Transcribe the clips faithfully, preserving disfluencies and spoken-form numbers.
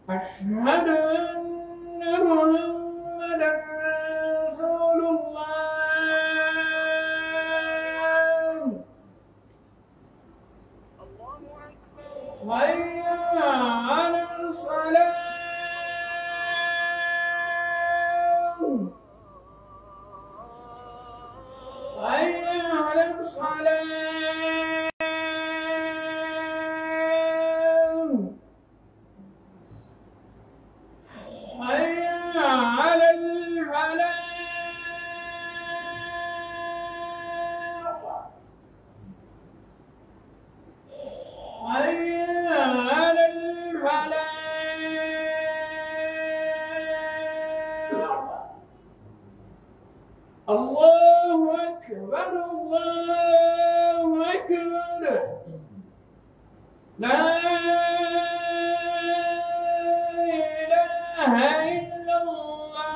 أشهد أن محمدا رسول الله. حي على الصلاة. حي على الصلاة. حي على الفلاح. حي على الفلاح. الله أكبر، الله أكبر. لا إله إلا الله.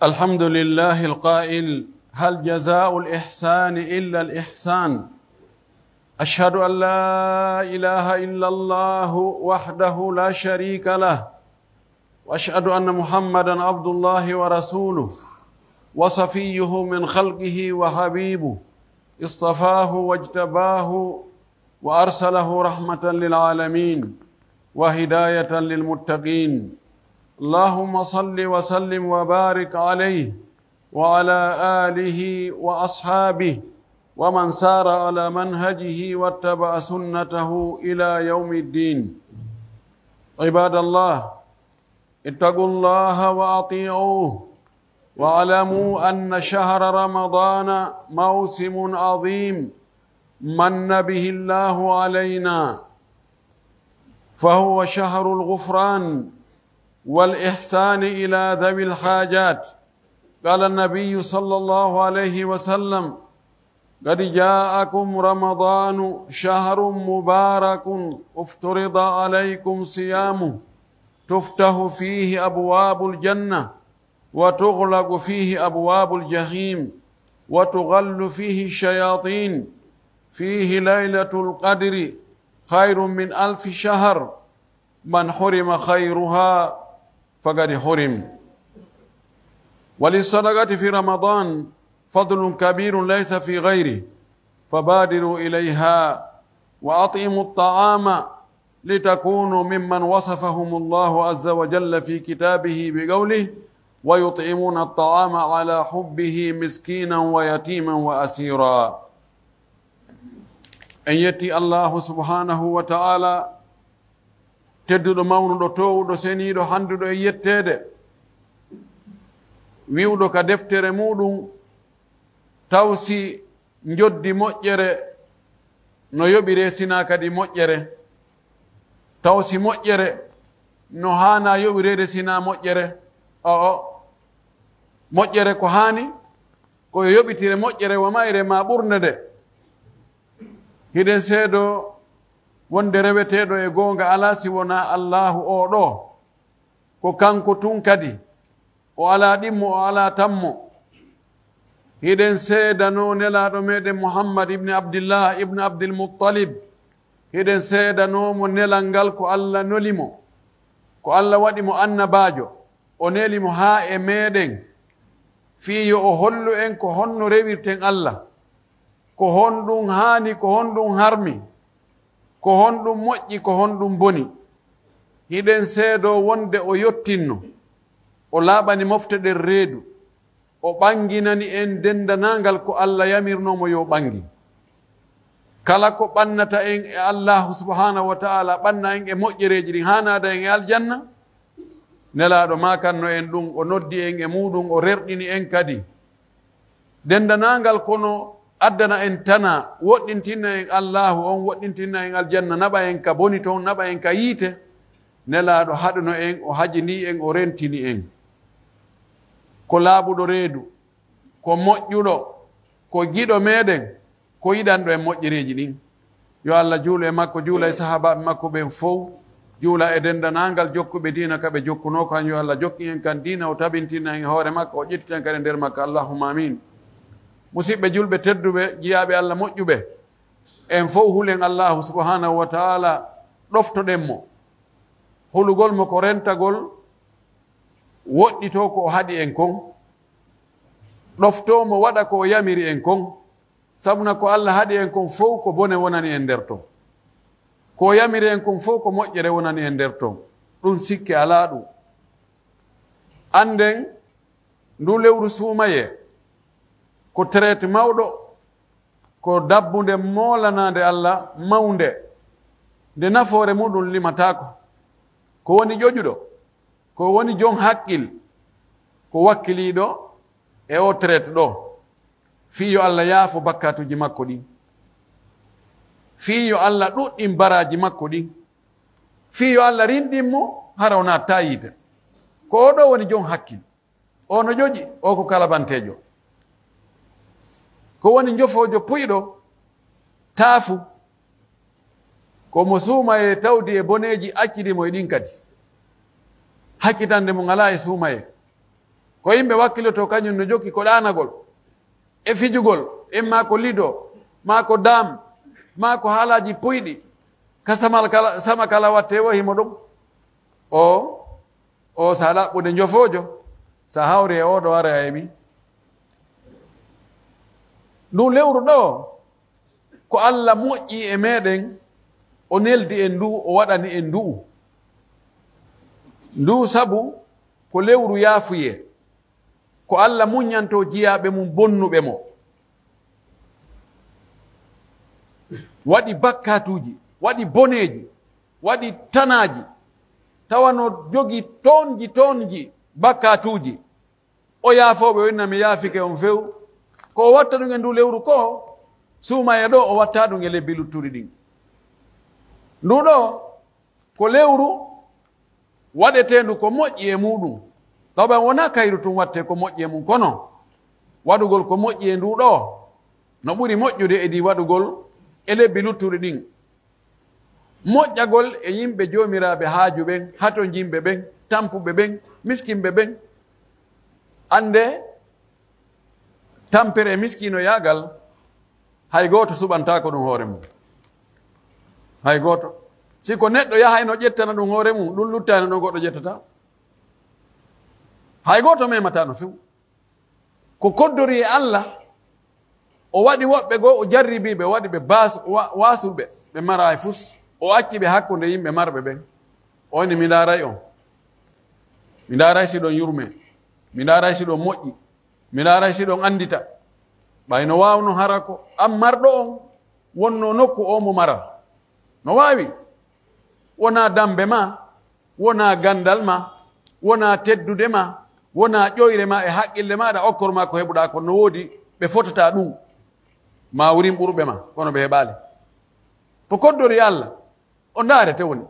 الحمد لله القائل: هل جزاء الإحسان إلا الإحسان. أشهد أن لا إله إلا الله وحده لا شريك له، وأشهد أن محمدا عبد الله ورسوله، وصفيه من خلقه وحبيبه، اصطفاه واجتباه وأرسله رحمة للعالمين وهداية للمتقين. اللهم صل وسلم وبارك عليه وعلى آله وأصحابه ومن سار على منهجه واتبع سنته إلى يوم الدين. عباد الله، اتقوا الله وأطيعوه، واعلموا أن شهر رمضان موسم عظيم من به الله علينا، فهو شهر الغفران والإحسان إلى ذوي الحاجات. قال النبي صلى الله عليه وسلم: قد جاءكم رمضان شهر مبارك افترض عليكم صيامه تفتح فيه أبواب الجنة وتغلق فيه أبواب الجحيم وتغل فيه الشياطين، فيه ليلة القدر خير من ألف شهر، من حرم خيرها فقد حرم. وللصدقة في رمضان فضل كبير ليس في غيره، فبادروا إليها وأطعموا الطعام لتكونوا ممن وصفهم الله عز وجل في كتابه بقوله: ويطعمون الطعام على حبه مسكينا ويتيما وأسيرا. En yetti Allaahu subhaanahu wa ta'aalaa, tedduɗo, mawnuɗo, toowuɗo, seniiɗo, hannduɗo e yetteede, wi'uɗo ka deftere muuɗum, taw si njoddi moƴƴere no yoɓiree sinaa kadi moƴƴere, taw si moƴƴere no haanaa yoɓireede sinaa moƴƴere, o'o, moƴƴere ko haani ko yo yoɓitire moƴƴere wa mayre maa ɓurnde nde. Hiɗen seedoo wonde reweteeɗo e goonga alaa si wonaa Allaahu oo ɗoo, ko kanko tun kadi, o alaa ɗimmo, o alaa tammo. Hiɗen seedanoo Nelaaɗo meɗen Muhammad ibn Abdillah ibn Abdil Muttalib, hiɗen seedanoo mo nelal ngal ko Alla neli mo, ko Alla waɗi mo annabaajo, o neli mo haa e meɗen, fii yo o hollu en ko honno rewirten Alla, ko honɗun haani, ko honɗun harmi, ko honɗun moƴƴi, ko honɗun boni. Hiɗen seedoo wonde o yottinno, o laaɓani mofte ɗen reedu, o ɓanginani en dendanaangal ko Alla yamirnoo mo yo ɓangin. Kala ko ɓannata en e Allaahu subhaanahu wa ta'aalaa, ɓanna en e moƴƴereeji ɗin, haa naada en e aljanna, Nelaaɗo maakanno en ɗum, o noddi en e muuɗum, o rerɗini en kadi. Dendanaangal kono addana en tana, woɗɗintinna en Allaahu on, woɗɗintinna en aljanna, naɓa en ka boni ton, naɓa en ka yiite. Nelaaɗo haɗuno en, o hajindii en, o rentini en. Ko laaɓuɗo reedu, ko moƴƴuɗo, ko giɗo meɗen, ko yiɗanɗo en moƴƴereeji ɗin. Yo Allah juulu e makko, juula e sahaabaaɓe makko ɓen fow, juula e dendanaangal jokkuɓe diina ka ɓe jokkunoo kan. Yo Allah jokkin en kan diina, o tabintina en e hoore makko, o ƴettita en kadi e nder makko. Allahumma amin. Musiɓɓe julɓe tedduɓe, jiyaaɓe Allah moƴƴuɓe, en fow hulen Allahu subhanahu wa ta'ala, ɗoftoɗen mo. Hulugol mo ko rentagol woɗɗitoo ko o haɗi en kon, ɗoftoo mo waɗa ko o yamiri en kon, sabuna ko Allah haɗi en kon fow ko bone wonani en nder ton. Ko o yamiri en kon fow ko moƴƴere wonani en nder ton. Ɗum sikke alaa ɗum. Annden ndu lewru suumayee ko traite mawɗo, ko dabbunde moolanaande Allah mawnde, nde nafoore muɗum limataako. Ko woni ƴoƴuɗo, ko woni jon hakkil, ko wakkiliiɗo e oo traite ɗoo, fii yo Allah yaafo bakkaatuuji makko ɗin, fii yo Allah ɗuɗɗin baraaji makko ɗin, fii yo Allah rinɗin mo hara o naattaa yiite. Ko oo ɗoo woni jon hakkil. O no ƴoƴi, o ko kalabanteejo. Ko woni njofoojo puyɗo, taafu. Ko mo suumayee tawdi e boneeji accidi mo e ɗin kadi. Hakkitande mum alaa e suumayee. Ko yimɓe wakkilotoo kañum no jokki ko ɗaanagol, e fijugol, imma ko lido, maa ko daam, maa ko haalaaji puyɗi, ka samal kala, sama kala wattee wo himo ɗon. O, o sa ɗaɓɓude njofoojo, sa hawri e oo ɗoo ara e mi. Nduu lewru ɗoo, ko Alla moƴƴi e meɗen, o neldi en nduu, o waɗani en nduu. Nduu sabu ko lewru yaafuyee. Ko Alla muññantoo jiyaaɓe mum bonnuɓe mo. Waɗi bakkaatuuji, waɗi boneeji, waɗi tanaaji, tawa no jogii toonji, toonji bakkaatuuji. O yaafooɓe, o inna, "Mi yaafike on few." Ko o watta ɗum e nduu lewru koo, suumayee ɗoo, o wattaa ɗum e lebbi luttuɗi ɗin. Nduu ɗoo, ko lewru waɗeteendu ko moƴƴi e muuɗum. Tawa wonaa kayru tun wattee ko moƴƴi e mum, kono waɗugol ko moƴƴi e nduu ɗoo no ɓuri moƴƴude e ndii waɗugol e lebbi luttuɗi ɗin. Moƴƴagol e yimɓe joomiraaɓe haaju ɓen, hatonjinɓe ɓen, tampuɓe ɓen, miskinɓe ɓen. Annde, tampere e miskiinoyaagal, hay gooto suɓantaako ɗum hoore mum. Hay gooto. Si ko neɗɗo yahayno ƴettana ɗum hoore mum, ɗum luttaani ɗon goɗɗo ƴettata. Hay gooto memataa no few. Ko koddori e Alla, o waɗi woɓɓe goo, o jarribii ɓe, o waɗi ɓe baas-, wa-, waasuɓe, ɓe maraa e fus. O acci ɓe hakkunde yimɓe marɓe ɓen. O inni, "Mi ndaaray on. Mi ndaaray si ɗon yurmee. Mi ndaaray si ɗon moƴƴi. Mi ndaaray si ɗon anndita." Ɓay no waawno hara ko an marɗo on wonnoo nokku oo mo mara. No waawi. Wonaa dammbe maa, wonaa ganndal maa, wonaa teddude maa, wonaa ƴoyre maa e haqqille maaɗa, okkor maa ko heɓuɗaa kon. No woodi ɓe fotataa ɗum, maa wurin ɓurɓe maa, kono ɓe heɓaali. Ko koddori Alla, o ndaarete woni.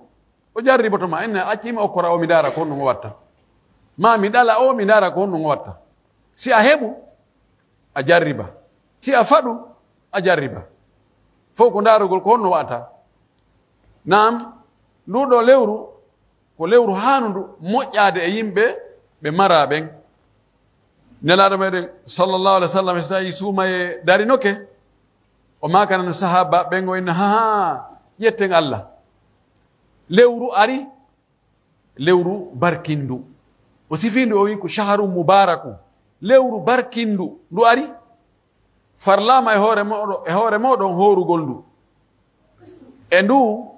O jarriboto maa, inna accii mi okkora o, mi ndaara ko honno ngo watta. Maa mi ɗala o, mi ndaara ko honno ngo watta. Si a heɓu, a jarriba. Si a faɗu, a jarriba. Fow ko ndaarugol ko honno wa'ata. Naam, nduu ɗoo lewru, ko lewru haanundu moƴƴaade e yimɓe ɓe maraa ɓen. Nelaaɗo meɗen, sallallahu alaihi wasallam, si tawii suumayee darinoke, o maakanano sahaaba ɓen, o inna, "Haa, haa, ƴetten Alla. Lewru ari, lewru barkindu." O sifii ndu, o wi'i ko shahrun mubarakun. Lewru barkindu, ndu ari. Farlaama e hoore mooɗo-, e hoore mooɗon hoorugol ndu. E ndu,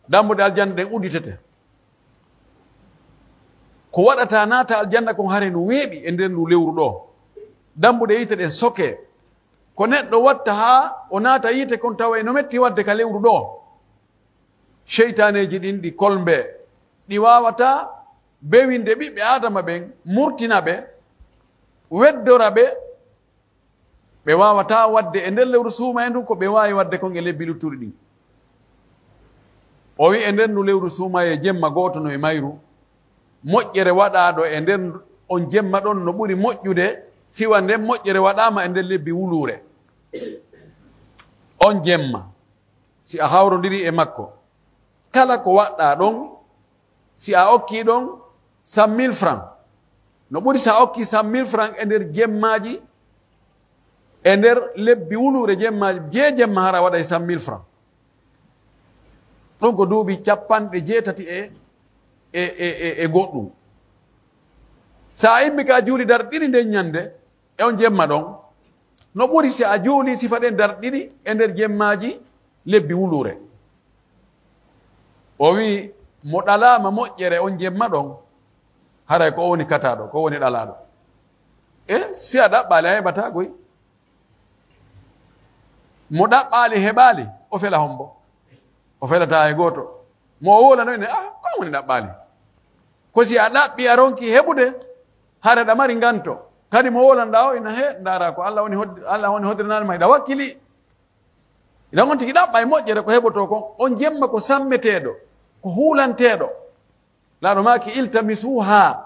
dambuɗe aljanna ɗen udditete. Ko waɗata naata aljanna kon hare no weeɓi e nder ndu lewru ɗoo. Dambuɗe yiite ɗen sokee. Ko neɗɗo watta haa o naata yiite kon tawa e no metti waɗde ka lewru ɗoo. Seytaaneeji ɗin ɗi kolmbee, ɗi waawataa bewinde ɓiɓɓe Aadama ɓen, murtina ɓe, weddora ɓe, ɓe waawataa waɗde e nder lewru suumaye ndun ko ɓe waawi waɗde kon e lebbi luttuɗi ɗin. O wi'i, e nder ndu lewru suumaye, jemma gooto no e mayru, moƴƴere waɗaaɗo e nder on jemma ɗon no ɓuri moƴƴude, siwa nden moƴƴere waɗaama e nder lebbi wuluure. On jemma, si a hawrondiri e makko, kala ko waɗɗaa ɗon, si a okkii ɗon cent mille francs, no ɓuri si a okkii cent mille francs e nder jemmaaji, e nder lebbi wuluure jemmaaji, jee jemma hara waɗay cent mille francs. Ɗum ko duuɓi capanɗe jeetati e, e, e, e, e goɗɗum. Si a immi ka juuli darɗe ɗiɗi nden ñande, e on jemma ɗon, no ɓuri si a juuli sifa ɗen darɗe ɗiɗi e nder jemmaaji lebbi wuluure. O wi'i, mo ɗalaama moƴƴere on jemma ɗon, haray ko o woni kataaɗo, ko o woni ɗalaaɗo. E si a ɗaɓɓaali, a heɓataa koy. Mo ɗaɓɓaali, heɓaali, o fela hombo? O felataa e gooto. Mo o wowlano ine, ah, ko an woni ɗaɓɓaali? Ko si a ɗaɓɓi, a ronki heɓude, hara ɗa mari nganto. Kadi mo wowlanɗaa o ina, he, ndaara ko Allah woni hoddi-, Allah woni hoddiranaade ma, hiɗa wakkili. Idan on tigi ɗaɓɓa e moƴƴere ko heɓotoo kon, on jemma ko sammeteeɗo, ko huulanteeɗo. Laaɗo maaki, "Iltamisuha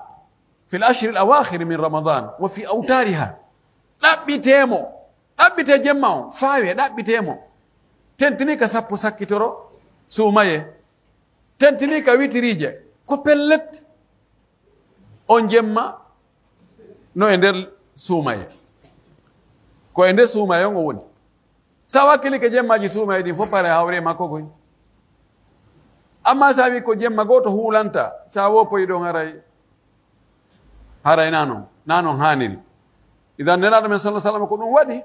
fil ashril awakhiri min Ramadan wa fi awtariha." Ɗaɓɓitee mo, ɗaɓɓitee jemma on, faawee, ɗaɓɓitee mo. Tentinii ka sappo sakkitoro suumayee, tentinii ka witiriije, ko pellet. On jemma no e nder suumayee. Ko e nder suumayee on o woni. Sa wakkilike jemmaaji suumayee ɗin fof, pare hawre makko koy. Amma sa wi ko jemma gooto huulanta, sa woppoyi ɗon haray, haray na non, na non haaniri. Idan Nelaaɗo men sallallahu alaihi wasallam ko ɗum waɗi,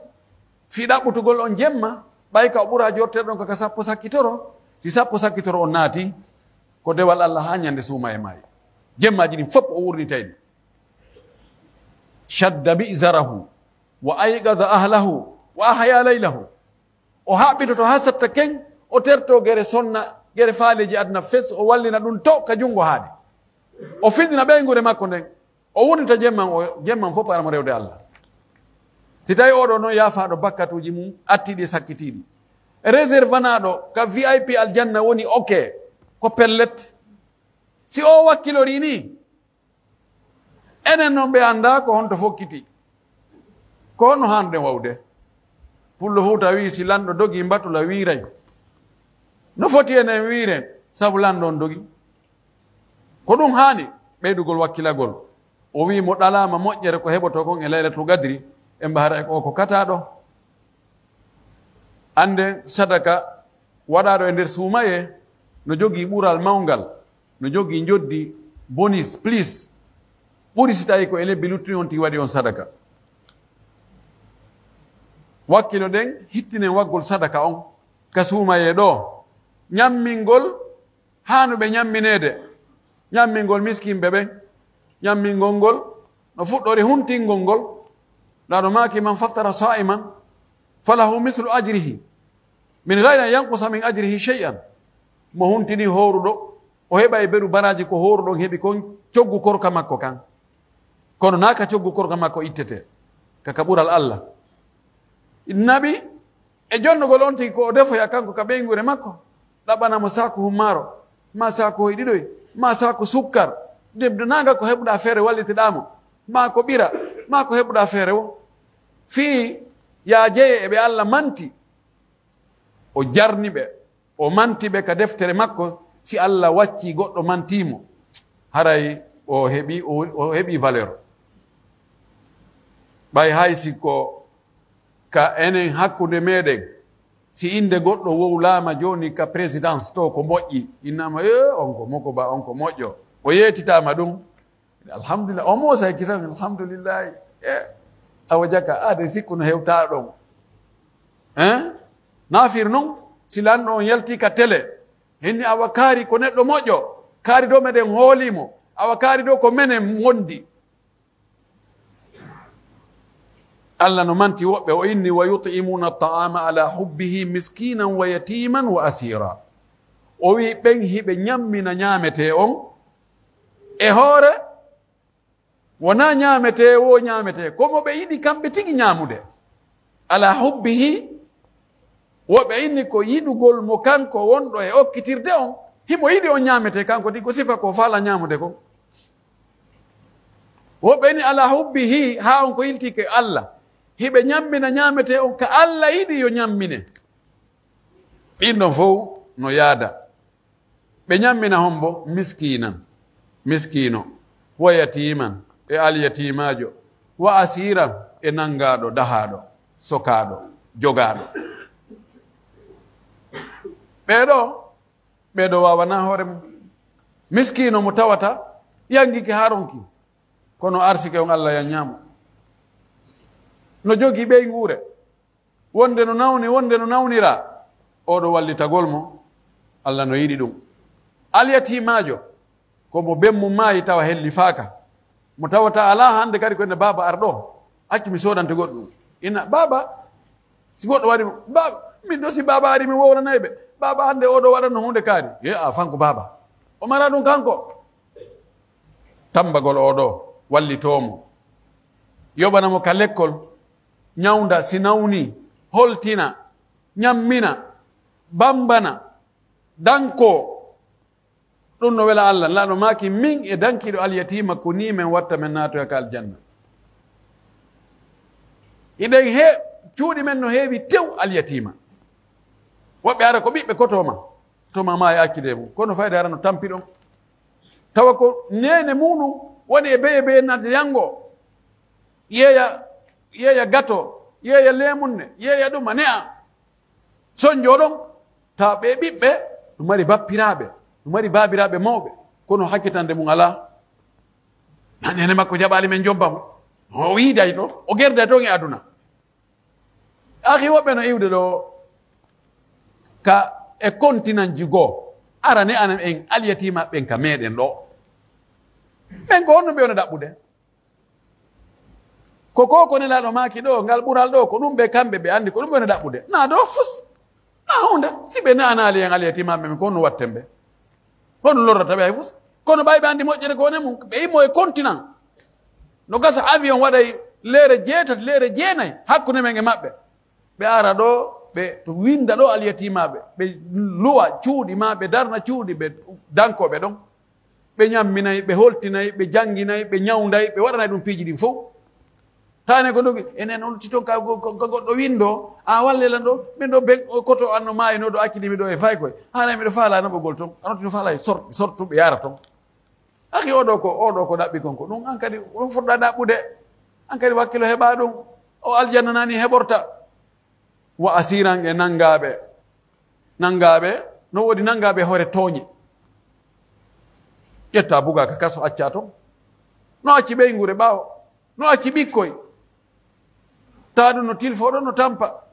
fii ɗaɓɓutugol on jemma, ɓay ka o ɓura jorteede ɗon ka, ka sappo sakkitoro, si sappo sakkitoro on naati, ko dewal Allah haa ñande suumayee maayi. Jemmaaji ɗin fof o wurnitay ɗi. Shadda mi'zarahu wa ayqadha ahlahu wa ahya laylahu. O haɓɓitoto haa satta ken, o tertoo gere sonna, gere faaleeji aduna fes, o wallina ɗum to ka junngo haaɗi. O findina ɓeynguure makko nden, o wurnita jemman, o, jemman fof para mo rewde Allah. Si tawi oɗo non yaafaaɗo bakkatuuji mum, attiiɗi e sakkitiiɗi. Réservanaaɗo ka V I P aljanna woni, ok, ko pellet. Si o wakkilorii nii, enen non ɓe anndaa ko honto fokkiti. Ko honno haanduɗen wawde? Pullo Fuuta wi'i, "Si lanɗo dogii, mbatula wiiray." No foti enen wiiren, sabu lanɗo on dogii. Ko ɗum haani ɓeydugol wakkilagol. O wi'i, mo ɗalaama moƴƴere ko heɓotoo kon e Laylatul Qadri, en mba hara e ko, ko kataaɗo. Annden sadaka waɗaaɗo e nder suumayee no jogii ɓural mawngal, no jogii njoddi bonus, plus, ɓuri si tawii ko e lebbi luttuɗi on tigi waɗi on sadaka. Wakkilo ɗen, hittinen waggol sadaka on ka suumayee ɗoo, ñammingol haanuɓe ñammineede, ñammingol miskinɓe ɓen, ñammingol ngol no fuɗɗori huntingol ngol. Ndaa no maaki, "Man fattara saa'iman falahu mislu ajrihi min ghayri an yanqusa min ajrihi shay'an." Mo huntini hooruɗo, o heɓay beru baraaji ko hooruɗo on heɓi kon coggu korka makko kan. Kono naa ka coggu korka makko ittete, ka ka ɓural Allah. Naɓi e jonnugol on tigi ko o defoya kanko ka ɓeynguure makko, ɗaɓɓana mo saaku hummaaro, maa saaku hoy ɗiɗoy, maa saaku sukkar, ndimdanaanga ko heɓuɗaa feere wallitiɗaa mo, maa ko ɓira, maa ko heɓuɗaa feere wo. Fii yaa jeye e ɓe Allah manti, o jarni ɓe, o manti ɓe ka deftere makko, si Allah waccii goɗɗo mantii mo, haray o heɓii, o, o heɓii valeur. Ɓay hay si ko ka enen hakkunde meɗen, si innde goɗɗo wowlaama jooni ka présidence to ko moƴƴi, innama, "Ee, on ko moko ba, on ko moƴƴo." O yeetitaama ɗum. Alhamdulillah. O Muusa e kisa, alhamdulillahi. E, awa jaka, aade sikku no hewtaa ɗon. Hein? Naa fir non, si lanɗo on yalti ka tele, hinni awa kaari ko neɗɗo moƴƴo, kaari dow meɗen hoolii mo, awa kaari dow ko menen wondi. Allah no manti woɓɓe, o inni, "Wa yut'imuna ta'ama ala hubbihi miskinan wa yatiman wa asira." O wi'i, ɓen hiɓe ñammina ñaametee on, E hoore, wonaa ñaametee woo ñaametee, ko mo ɓe yiɗi kamɓe tigi ñaamude. Ala hubbihi, woɓɓe inni ko yiɗugol mo kanko wonɗo e okkitirde on, himo yiɗi on ñaametee kanko tigi, ko sifa ko faala ñaamude kon. Woɓɓe inni ala hubbihi, haa on ko yiltii ko Alla, hiɓe ñammina ñaametee on ka Alla yiɗi yo ñammine. Ɗin ɗon fow no yaada. Ɓe ñammina hombo? Miskiinan, miskiino, wa yatiiman, e alyatiimaajo, wa asiiran, e nanngaaɗo, dahaaɗo, sokaaɗo, jogaaɗo. Ɓee ɗoo, ɓee ɗoo waawanaa hoore mum. Miskiino mo tawata yanngike haa ronki, kono arsike on Alla yanñaa mo. No jogii ɓeynguure, wonde no nawni, wonde no nawniraa, oo ɗoo wallitagol mo, Alla no yiɗi ɗum. Alyatiimaajo, ko mo ben mum maayi tawa hellifaaka, mo tawata alaa hannde kadi ko ene, "Baaba, ar ɗoo, accu mi soodante goɗɗum." Ina, "Baaba, si goɗɗo waɗi mo, baaba, min ɗoo si baaba ari mi wowlanay ɓe. Baaba hannde oo ɗoo waɗanno huunde kaari." Ye a fanko baaba. O mara ɗum kanko. Tambagol oo ɗoo, wallitoo mo. Yoɓana mo ka lekkol, ñawnda si nawnii, holtina, ñammina, bambana, dankoo. Ɗum no wela Alla. Nelaaɗo maaki, min e dankiiɗo alyatiima ko nii men watta men naatoya ka aljanna. Hiɗen he, cuuɗi men no heewi tew alyatiima. Woɓɓe ara ko ɓiɓɓe koto ma, to ma maa e accide mum. Kono fayda ara no tampi ɗon. Tawa ko neene muɗum woni e beye beye nadde yango. Yeeya, yeeya gato, yeeya leemunne, yeeya ɗuma, ne'a. Sonjo ɗon, tawa ɓe ɓiɓɓe, no mari bappiraaɓe, no mari baabiraaɓe mawɓe, kono hakkitande mum alaa. Na neene makko jaɓaali men jomba mo. O yiiday to, o gerday ton e aduna. Akhi, woɓɓe no iwde ɗoo ka e kontinanji goo. Ara ne anan en alyatiima ɓen ka meɗen ɗoo. Ɓen ko honno ɓe wona ɗaɓɓude? Ko ko, ko Nelaaɗo maaki ɗoo, ngal ɓural ɗoo, ko ɗum ɓe kamɓe ɓe anndi, ko ɗum ɓe wona ɗaɓɓude. Na ɗoo fus. Na huunde. Si ɓe ne'anaali en alyatiimaaɓe men, ko honno watten ɓe? Ko honno lorrata ɓe hay fus? Kono ɓay ɓe anndi moƴƴere ko woni e mum, ɓe immo e kontinan. No gasa avion waɗay leere jeetati, leere jeenay hakkunde men e maɓɓe. Ɓe ara ɗoo, ɓe to winnda ɗoo alyatiimaaɓe, ɓe luwa cuuɗi maa, ɓe darna cuuɗi, ɓe dankoo ɓe ɗon. Ɓe ñamminay, ɓe holtinay, ɓe jannginay, ɓe ñawnday, ɓe waɗanay ɗum piiji ɗin fow. Taane ko ndogi, enen on si ton ka go-, go-, go-, goɗɗo winndo, a walle lan ɗoo, min ɗoo ben, o koto an no maayinoo ɗoo, accidi mi ɗoo e fay koy. Haanay miɗo faalaa naɓugol ton, a noti no faalay sor-, sortu ɓe yaara ton. Akhi, oo ɗoo ko, oo ɗoo ko ɗaɓɓi kon ko. Ɗum an kadi, on fotɗaa ɗaɓɓude. An kadi wakkilo heɓaa ɗum. O aljanna nani heɓorta. Wa asiran e nangaaɓe. Nangaaɓe, no woodi nangaaɓe hoore tooñe. Ƴetta buga ka kaso accaa ton. No acci ɓeynguure ɓaawo. No acci ɓikkoy. Taa ɗum no tilfoo ɗon, no tampa.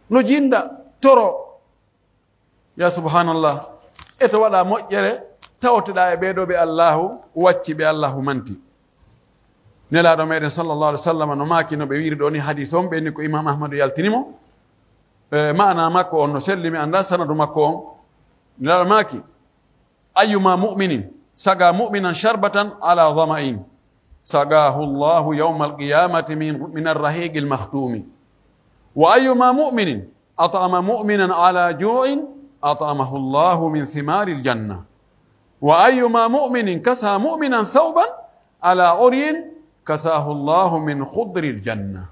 No jinda, toro. Ya subhanallah. E to waɗa moƴƴere, tawoteɗaa e ɓee ɗoo ɓe Allaahu wacci, ɓe Allaahu manti. Nelaaɗo meɗen sallallahu alaihi wasallam no maaki no ɓe wiiri ɗoo ni hadis on, ɓe ni ko Imam Ahmadu yaltini mo. E maana makko on no selli, mi anndaa sanadu makko on. Nelaaɗo maaki, أيما مؤمن سقى مؤمنا شربة على ظمأ سقاه الله يوم القيامة من، من الرحيق المختوم. وأيما مؤمن أطعم مؤمنا على جوع أطعمه الله من ثمار الجنة. وأيما مؤمن كسى مؤمنا ثوبا على عري كساه الله من خضر الجنة.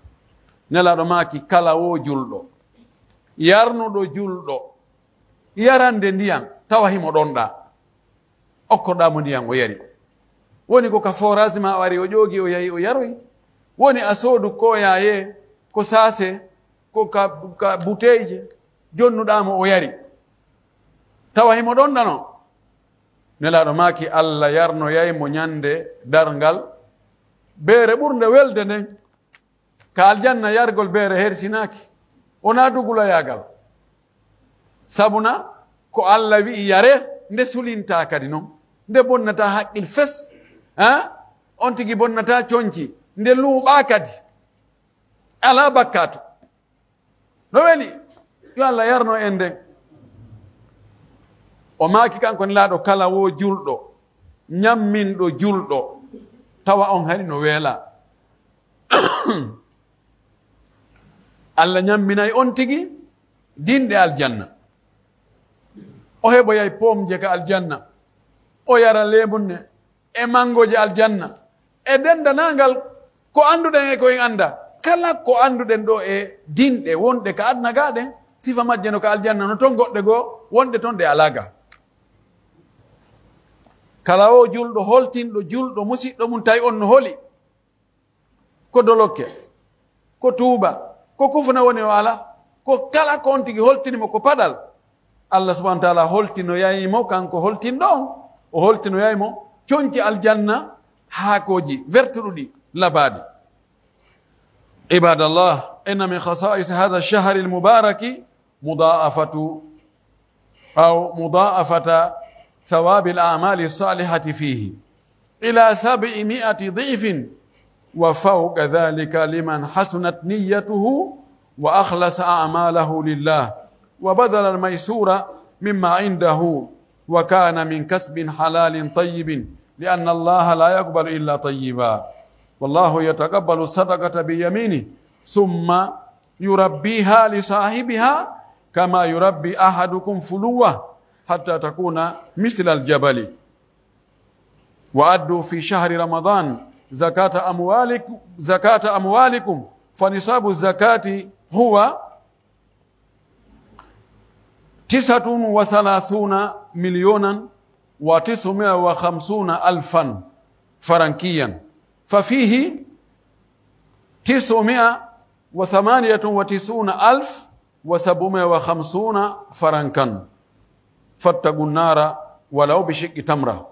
Nelaaɗo maaki, kala woo julɗo, yarnuɗo julɗo yarande ndiyan, tawa himo ɗonɗaa, okkoɗaa mo ndiyan, o yari. Woni ko ka forage ma o ari, o ƴoogi, o yahi, o yaroyi. Woni a soodu koyaaye, ko saase, ko ka, ka buteeje, jonnuɗaa mo, o yari. Tawa himo ɗonɗano. Nelaaɗo maaki, Alla yarnoyay mo ñande darngal, beere ɓurnde welde nden. Ka aljanna, yargol beere hersinaaki, wonaa duguloyaagal. Sabuna ko Alla wi'i yare, nde sulintaa kadi non, nde bonnataa haqqil fes, ha? On tigi bonnataa conci, nde luuɓaa kadi. Alaa bakkaatu. No weli, yo Alla yarno en nden. O maaki kanko Nelaaɗo, kala woo julɗo, ñamminɗo julɗo, tawa on hari no weelaa. Alla ñamminay on tigi dinɗe aljanna. O heɓoyay poomje ka aljanna. O yara leemunne e mangooje aljanna. E denndaangal ko annduɗen e ko en anndaa. Kala ko annduɗen ɗoo e dinɗe wonɗe ka aduna gaa ɗen, sifa majje no ka aljanna, no ton goɗɗe goo wonɗe ton ɗe alaa gaa. Kala oo julɗo holtinɗo julɗo musiɗɗo mum tawi on no holi, ko dolokke, ko tuuba, ko kufuna woni o alaa, ko kala ko on tigi holtini mo ko paɗal, Allah subhanahu wa ta'ala holtinoyay mo, kanko holtinɗo on, o holtinoyay mo conci aljanna haakooji vertuɗuɗi labaaɗi. عباد الله، إن من خصائص هذا الشهر المبارك مضاعفة أو مضاعفة ثواب الأعمال الصالحة فيه إلى سبعمائة ضعف وفوق ذلك لمن حسنت نيته وأخلص أعماله لله وبذل الميسور مما عنده وكان من كسب حلال طيب لأن الله لا يقبل إلا طيبا والله يتقبل الصدقة بيمينه ثم يربيها لصاحبها كما يربي أحدكم فلوه حتى تكون مثل الجبل وأدوا في شهر رمضان زكاة أموالكم زكاة أموالكم فنصاب الزكاة هو تسعة وثلاثون مليونا وتسعمائة وخمسون ألفا فرنكيا ففيه تسعمائة وثمانية وتسعون ألف وسبعمائة وخمسون فرنكا فاتقوا النار ولو بشق تمرة.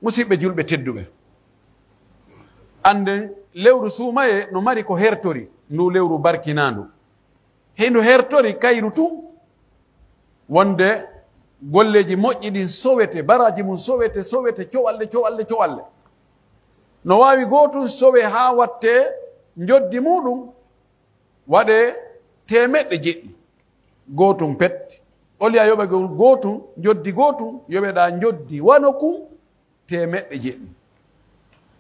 Musiɓɓe julɓe tedduɓe, annden lewru suumayee no mari ko hertori ndu lewru barkinaandu. Hindu hertori kayru tun, wonde golleeji moƴƴi ɗin sowete, baraaji mun sowete, sowete, cowalle, cowalle, cowalle. No waawi gootun sowe haa wattee njoddi muuɗum waɗee teemeɗɗe jeɗɗi. Gootun pet. Oliya yoɓagol gootun, njoddi gootun, yoɓeɗaa njoddi wano kun teemeɗɗe jeɗɗi.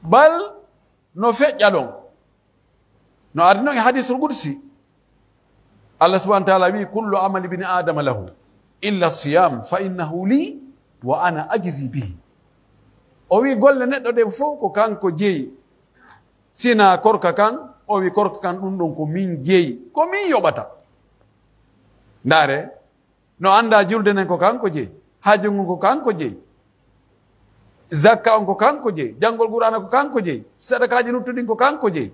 Bal no feƴƴa ɗon. No ardi non e hadisul qudsi. Allah subhanahu wa ta'ala wi'i, "Kullu amali bini Adama lahu, illa siyam, fa innahu li, wa ana ajzi bihi." O wi'i, "Golle neɗɗo ɗen fow ko kanko jeyi. Sina korka kan," o wi'i, "korka kan ɗun ɗon ko min jeyi, ko min yoɓata." Ndaare, no anndaa julde nden ko kanko jeyi, hajju ngun ko kanko jeyi, zakka on ko kanko jeyi, janngol Qur'aana ko kanko jeyi, sadakaaji luttuɗin ko kanko jeyi.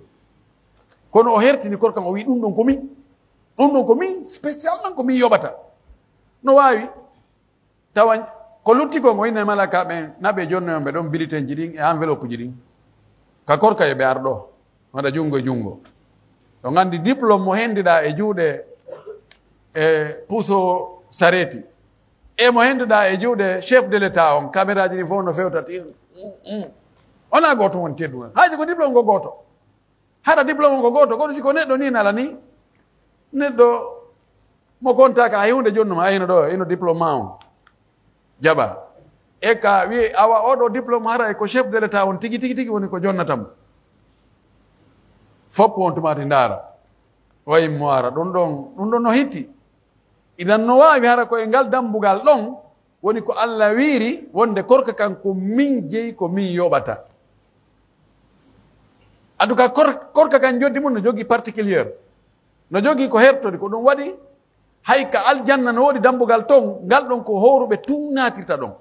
Kono o hertini korka kan, o wi'i, "Ɗun ɗon ko min. Ɗun ɗon ko min, spécialement ko min yoɓata." No waawi tawa ko lutti kon, o inna e malaaka ɓen, na ɓe jonnoyon ɓe ɗon bilitenji ɗin e enveloppe ji ɗin. Ka korka yo ɓe ar ɗoo, waɗa junngo e junngo. On anndi diplôme mo henndiɗaa e juuɗe e puso sareeti, e mo henndiɗaa e juuɗe chef de l'État on, kameraaji ɗin fow no fewta ti-, mm, mm. Wonaa gooto woni tedduɗo. Hay si ko diplôme ko gooto. Hara diplôme on ko gooto, kono si ko neɗɗo nii nala nii, neɗɗo mo kontaaka hay huunde jonnuma, a hino ɗoo, hino diplôme maa on jaɓaa. E ka wi'e, awa, oo ɗoo diplôme haray ko chef de l'État on tigi, tigi, tigi woni ko jonnata mo. Foppu on tumaati ndaara. Wayi mo ara, ɗun ɗon, ɗun ɗon no hitti. Idan no waawi hara ko e ngal dambugal ɗon woni ko Alla wiiri wonde korka kan ko min jeyi, ko min yoɓata. En tout cas, kor-, korka kan njoddi mun no jogii particulier. No jogii ko hertori, ko ɗun waɗi hay ka aljanna no woodi dambugal ton, ngal ɗon ko hooruɓe tun naatirta ɗon.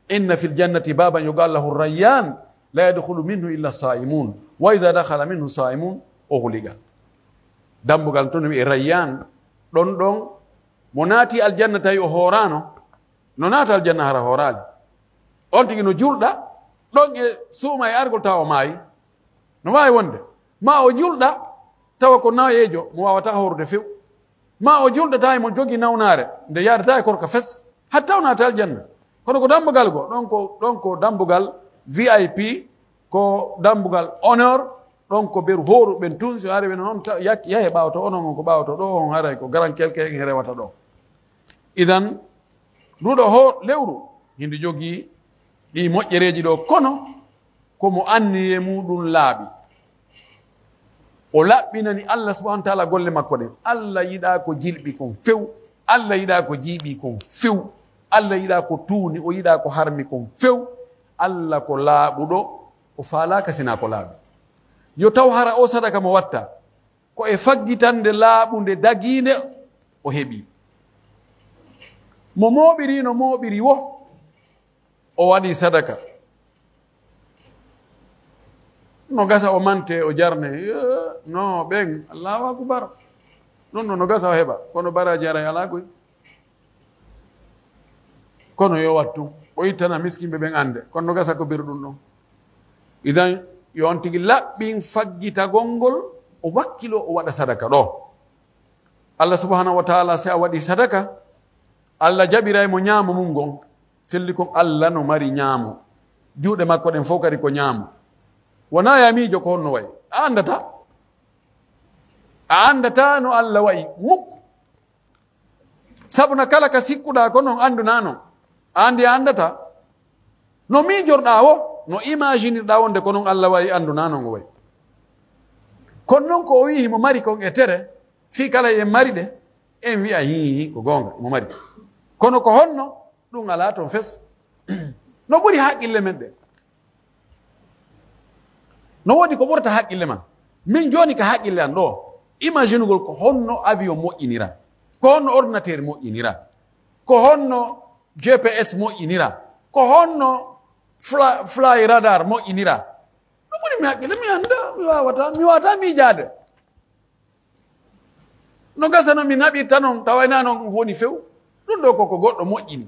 Inna fil jannati baban yuqalu lahu Rayyan, la yadkhulu minhu illa saimun, wa idha dakhala minhu saimun ughliqa. Dambugal ton wi'e Rayyan, ɗon ɗon mo naati aljanna tawi o hooraano, no naata aljanna hara hooraali. On tigi no julɗa, ɗon e suuma e argol tawa o maayi. No waawi wonde, maa o julɗa tawa ko nayeejo mo waawataa hoorude few. Maa o julɗa tawa mo jogii nawnaare nde yaadataa e korka fes, hatta o naata aljanna. Kono ko dambugal goo, ɗon ko, ɗon ko dambugal V I P, ko dambugal honneur, ɗon ko beru hooruɓe ɓen tun, si o ari ɓe non, ta-, yak-, yahe ɓaawo to onon on ko ɓaawo to ɗoo, on haray ko garan kelke en rewata ɗoo. Idan, ndu ɗoo hoo-, lewru, hindu jogii ɗii moƴƴereeji ɗoo, kono ko mo anniyee muuɗum laaɓi. O laɓɓinani Allah subhanahu wa ta'ala golle makko ɗen. Allah yiɗaa ko jilɓi kon few. Allah yiɗaa ko jiiɓi kon few. Allah yiɗaa ko tuuni, o yiɗaa ko harmi kon few. Allah ko laaɓuɗo, o faalaaka sinaa ko laaɓi. Yo taw hara o sadaka mo watta, ko e faggitande laaɓunde dagiinde o heɓi. Mo mooɓiri no mooɓiri wo, o waɗi sadaka. No gasa o mante, o jarne. Eh, no ɓen, Allahu akbar. Ɗun ɗon no gasa o heɓa, kono bara jaray alaa koy. Kono yo wattu, o ittana miskinɓe ɓen annde, kono no gasa ko beru ɗun ɗon. Idan, yo on tigi laɓɓin faggitagol ngol, o wakkiloo o waɗa sadaka ɗoo. Allah subhanahu wa ta'ala, si a waɗi sadaka, Allah jaɓiray mo ñaamo mun ngon. Selli kon Allah no mari ñaamo. Juuɗe makko ɗen fow kadi ko ñaamo. Wonaa ya miijo ko honno wa'i. A anndata. A anndata no Allah wa'i. Muk. Sabu na kala ka sikkuɗaa ko non anndunaa non. A anndi a anndata. No miijorɗaa wo, no imaginirɗaa wonde ko non Allah wa'i anndunaa non o wa'i. Kono non ko o wi'i himo mari kon e tere, fii kala en mari ɗe, en wi'a, "Hii, hii, ko goonga, himo mari." Kono ko honno? Ɗun alaa ton fes. No ɓuri haqqille men ɗen. No woodi ko ɓurata haqqille ma. Min jooni ka haqqille an ɗoo, imaginugol ko honno avion moƴƴinira, ko honno ordinateur moƴƴinira, ko honno G P S moƴƴinira, ko honno fla-, fly radar moƴƴinira. No ɓuri mi haqqille, mi annda, mi waawata, mi waawata miijaade. No gasa no mi naɓirta non, tawa hinaa non woni few. Ɗun ɗoo ko ko goɗɗo moƴƴini.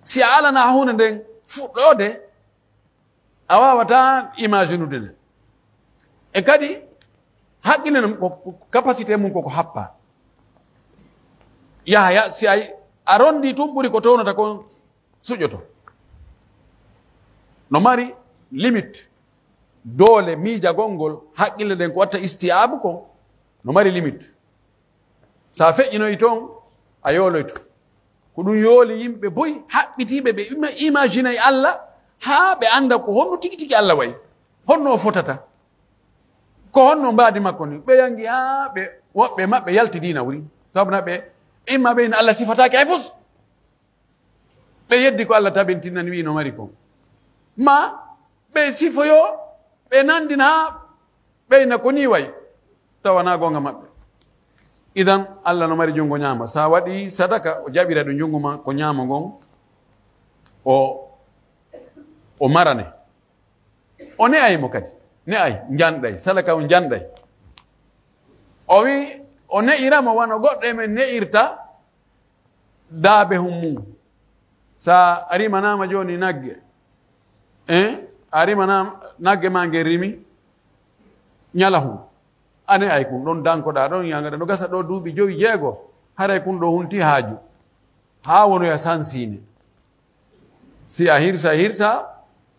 Si a alanaa huunde nden fuɗɗoode, a waawataa imaginude nde. E kadi, haqqille non ko, ko capacité mun ko ko happa. Yahaya, si a, a rondi tun ɓuri ko townata kon suƴoto. No mari limite. Doole miijagol ngol, haqqille nden ko watta isti'aabu kon, no mari limite. Sa feƴƴinoyi ton, a yooloyto. Ko ɗun yooli yimɓe buy haɓɓitiiɓe, ɓe ima-, imaginay Allah, haa ɓe annda ko honno tigi tigi Allah wa'i, honno o fotata, ko honno mbaadi makko ni. Ɓe yangi haa ɓe, woɓɓe maɓɓe yalti diina wuri. Sabu na ɓe, imma ɓe ina Allah sifataake hay fus. Ɓe yeddi ko Allah tabintinani, wi'i no mari kon. Ma ɓe sifoyoo, ɓe nandina, ɓe ina ko nii wa'i, tawa na goonga maɓɓe. Idan, Allah no mari junngo ñaamo. Sa waɗi sadaka, o jaɓira ɗo junngo ma, ko ñaamo ngon, o, o marane. O ne'ay mo kadi. Ne'ay, njanɗay. Sadaka on njanɗay. O wi'i, o ne'ira mo wano goɗɗo e men ne'irta daabehun mun. Sa a rimanaama jooni nagge, eh, a rimanaama nagge maa nge rimi ñalahun. A ne'ay kun ɗon dankoɗaa ɗon, yangata no gasa ɗo duuɓi jowi, jeego, haray kun ɗo hunti haaju. Haa wonoya sansiine. Si a hirsa, hirsa,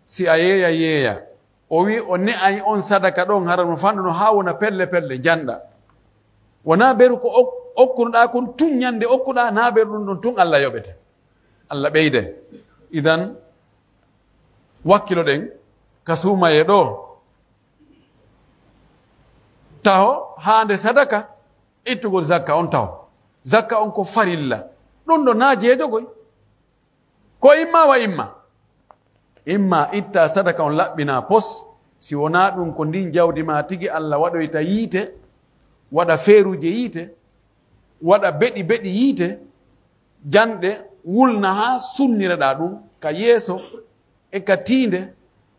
si a yeeya, yeeya. O wi'i, o ne'ay on sadaka ɗon, hara no fanɗuno haa wona pelle pelle, njanɗa. Wonaa beru ko ok-, okkunoɗaa kun tun ñande okkuɗaa, naa beru ɗun ɗon tun Allah yoɓete. Allah ɓeyde. Idan, wakkiloɗen ka suumayee ɗoo. Taho, haande sadaka, ittugol zakka on taho. Zakka on ko farilla. Ɗun ɗo naa jeejogoy. Ko imma wa imma. Imma itta sadaka on laɓɓinaa pos, si wonaa ɗun ko ndin jawdi maa tigi Allah waɗoyta yiite, waɗa feeruuje yiite, waɗa beɗi beɗi yiite, janɗe wulna haa sunniraɗaa ɗun ka yeeso, e ka tiinde,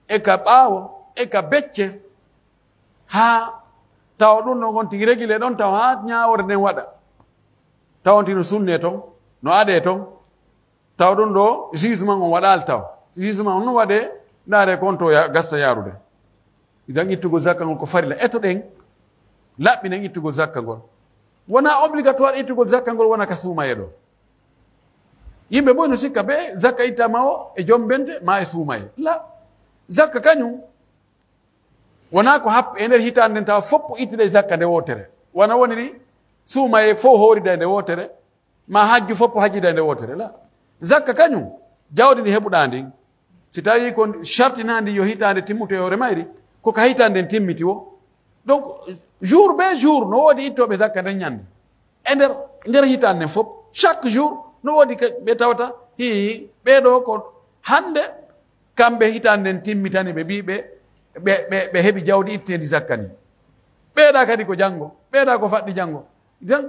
e ka ɓaawo, e ka becce, haa tawa ɗun ɗon on tigi regile ɗon tawa haa ñaawoore nden waɗa. Tawa on tigi no sunnee ton, no aɗee ton. Taw ɗun ɗo, jugement on waɗaali taw. Jugement on no waɗee, ndaaree ko on to ya-, gassa yaarude. Idan ittugol zakka ngol ko farilla. Etoɗen, laɓɓinen ittugol zakka ngol. Wonaa obligatoire ittugol zakka ngol wona ka suumayee ɗo. Yimɓe boy no sikka ɓe zakka ittama o e jombente maa e suumayee. La, zakka kañun wonaa ko happa e nder hitaande nden tawa foppo ittida e zakka nde wootere. Wano woniri suumayee fow hoorida e nde wootere, maa hajju foppo hajjida e nde wootere. La. Zakka kañun, jawdi ndi heɓuɗaa ndin, Si tawii ko shartinaandi yo hitaande timmuto e hoore mayri, ko ka hitaande nden timmiti wo. Donc, jour be jour, no woodi ittooɓe zakka nden ñande. E nder, nder hitaande nden fof, chaque jour, no woodi ka-, ɓe tawata, hii, ɓee ɗoo ko hande kamɓe hitaande nden timmitani ɓe mbii ɓe, ɓe, ɓe, ɓe heɓi jawdi itteendi zakka ni. Ɓeeɗa kadi ko janngo, ɓeeɗa ko faɗɗi janngo. Idan,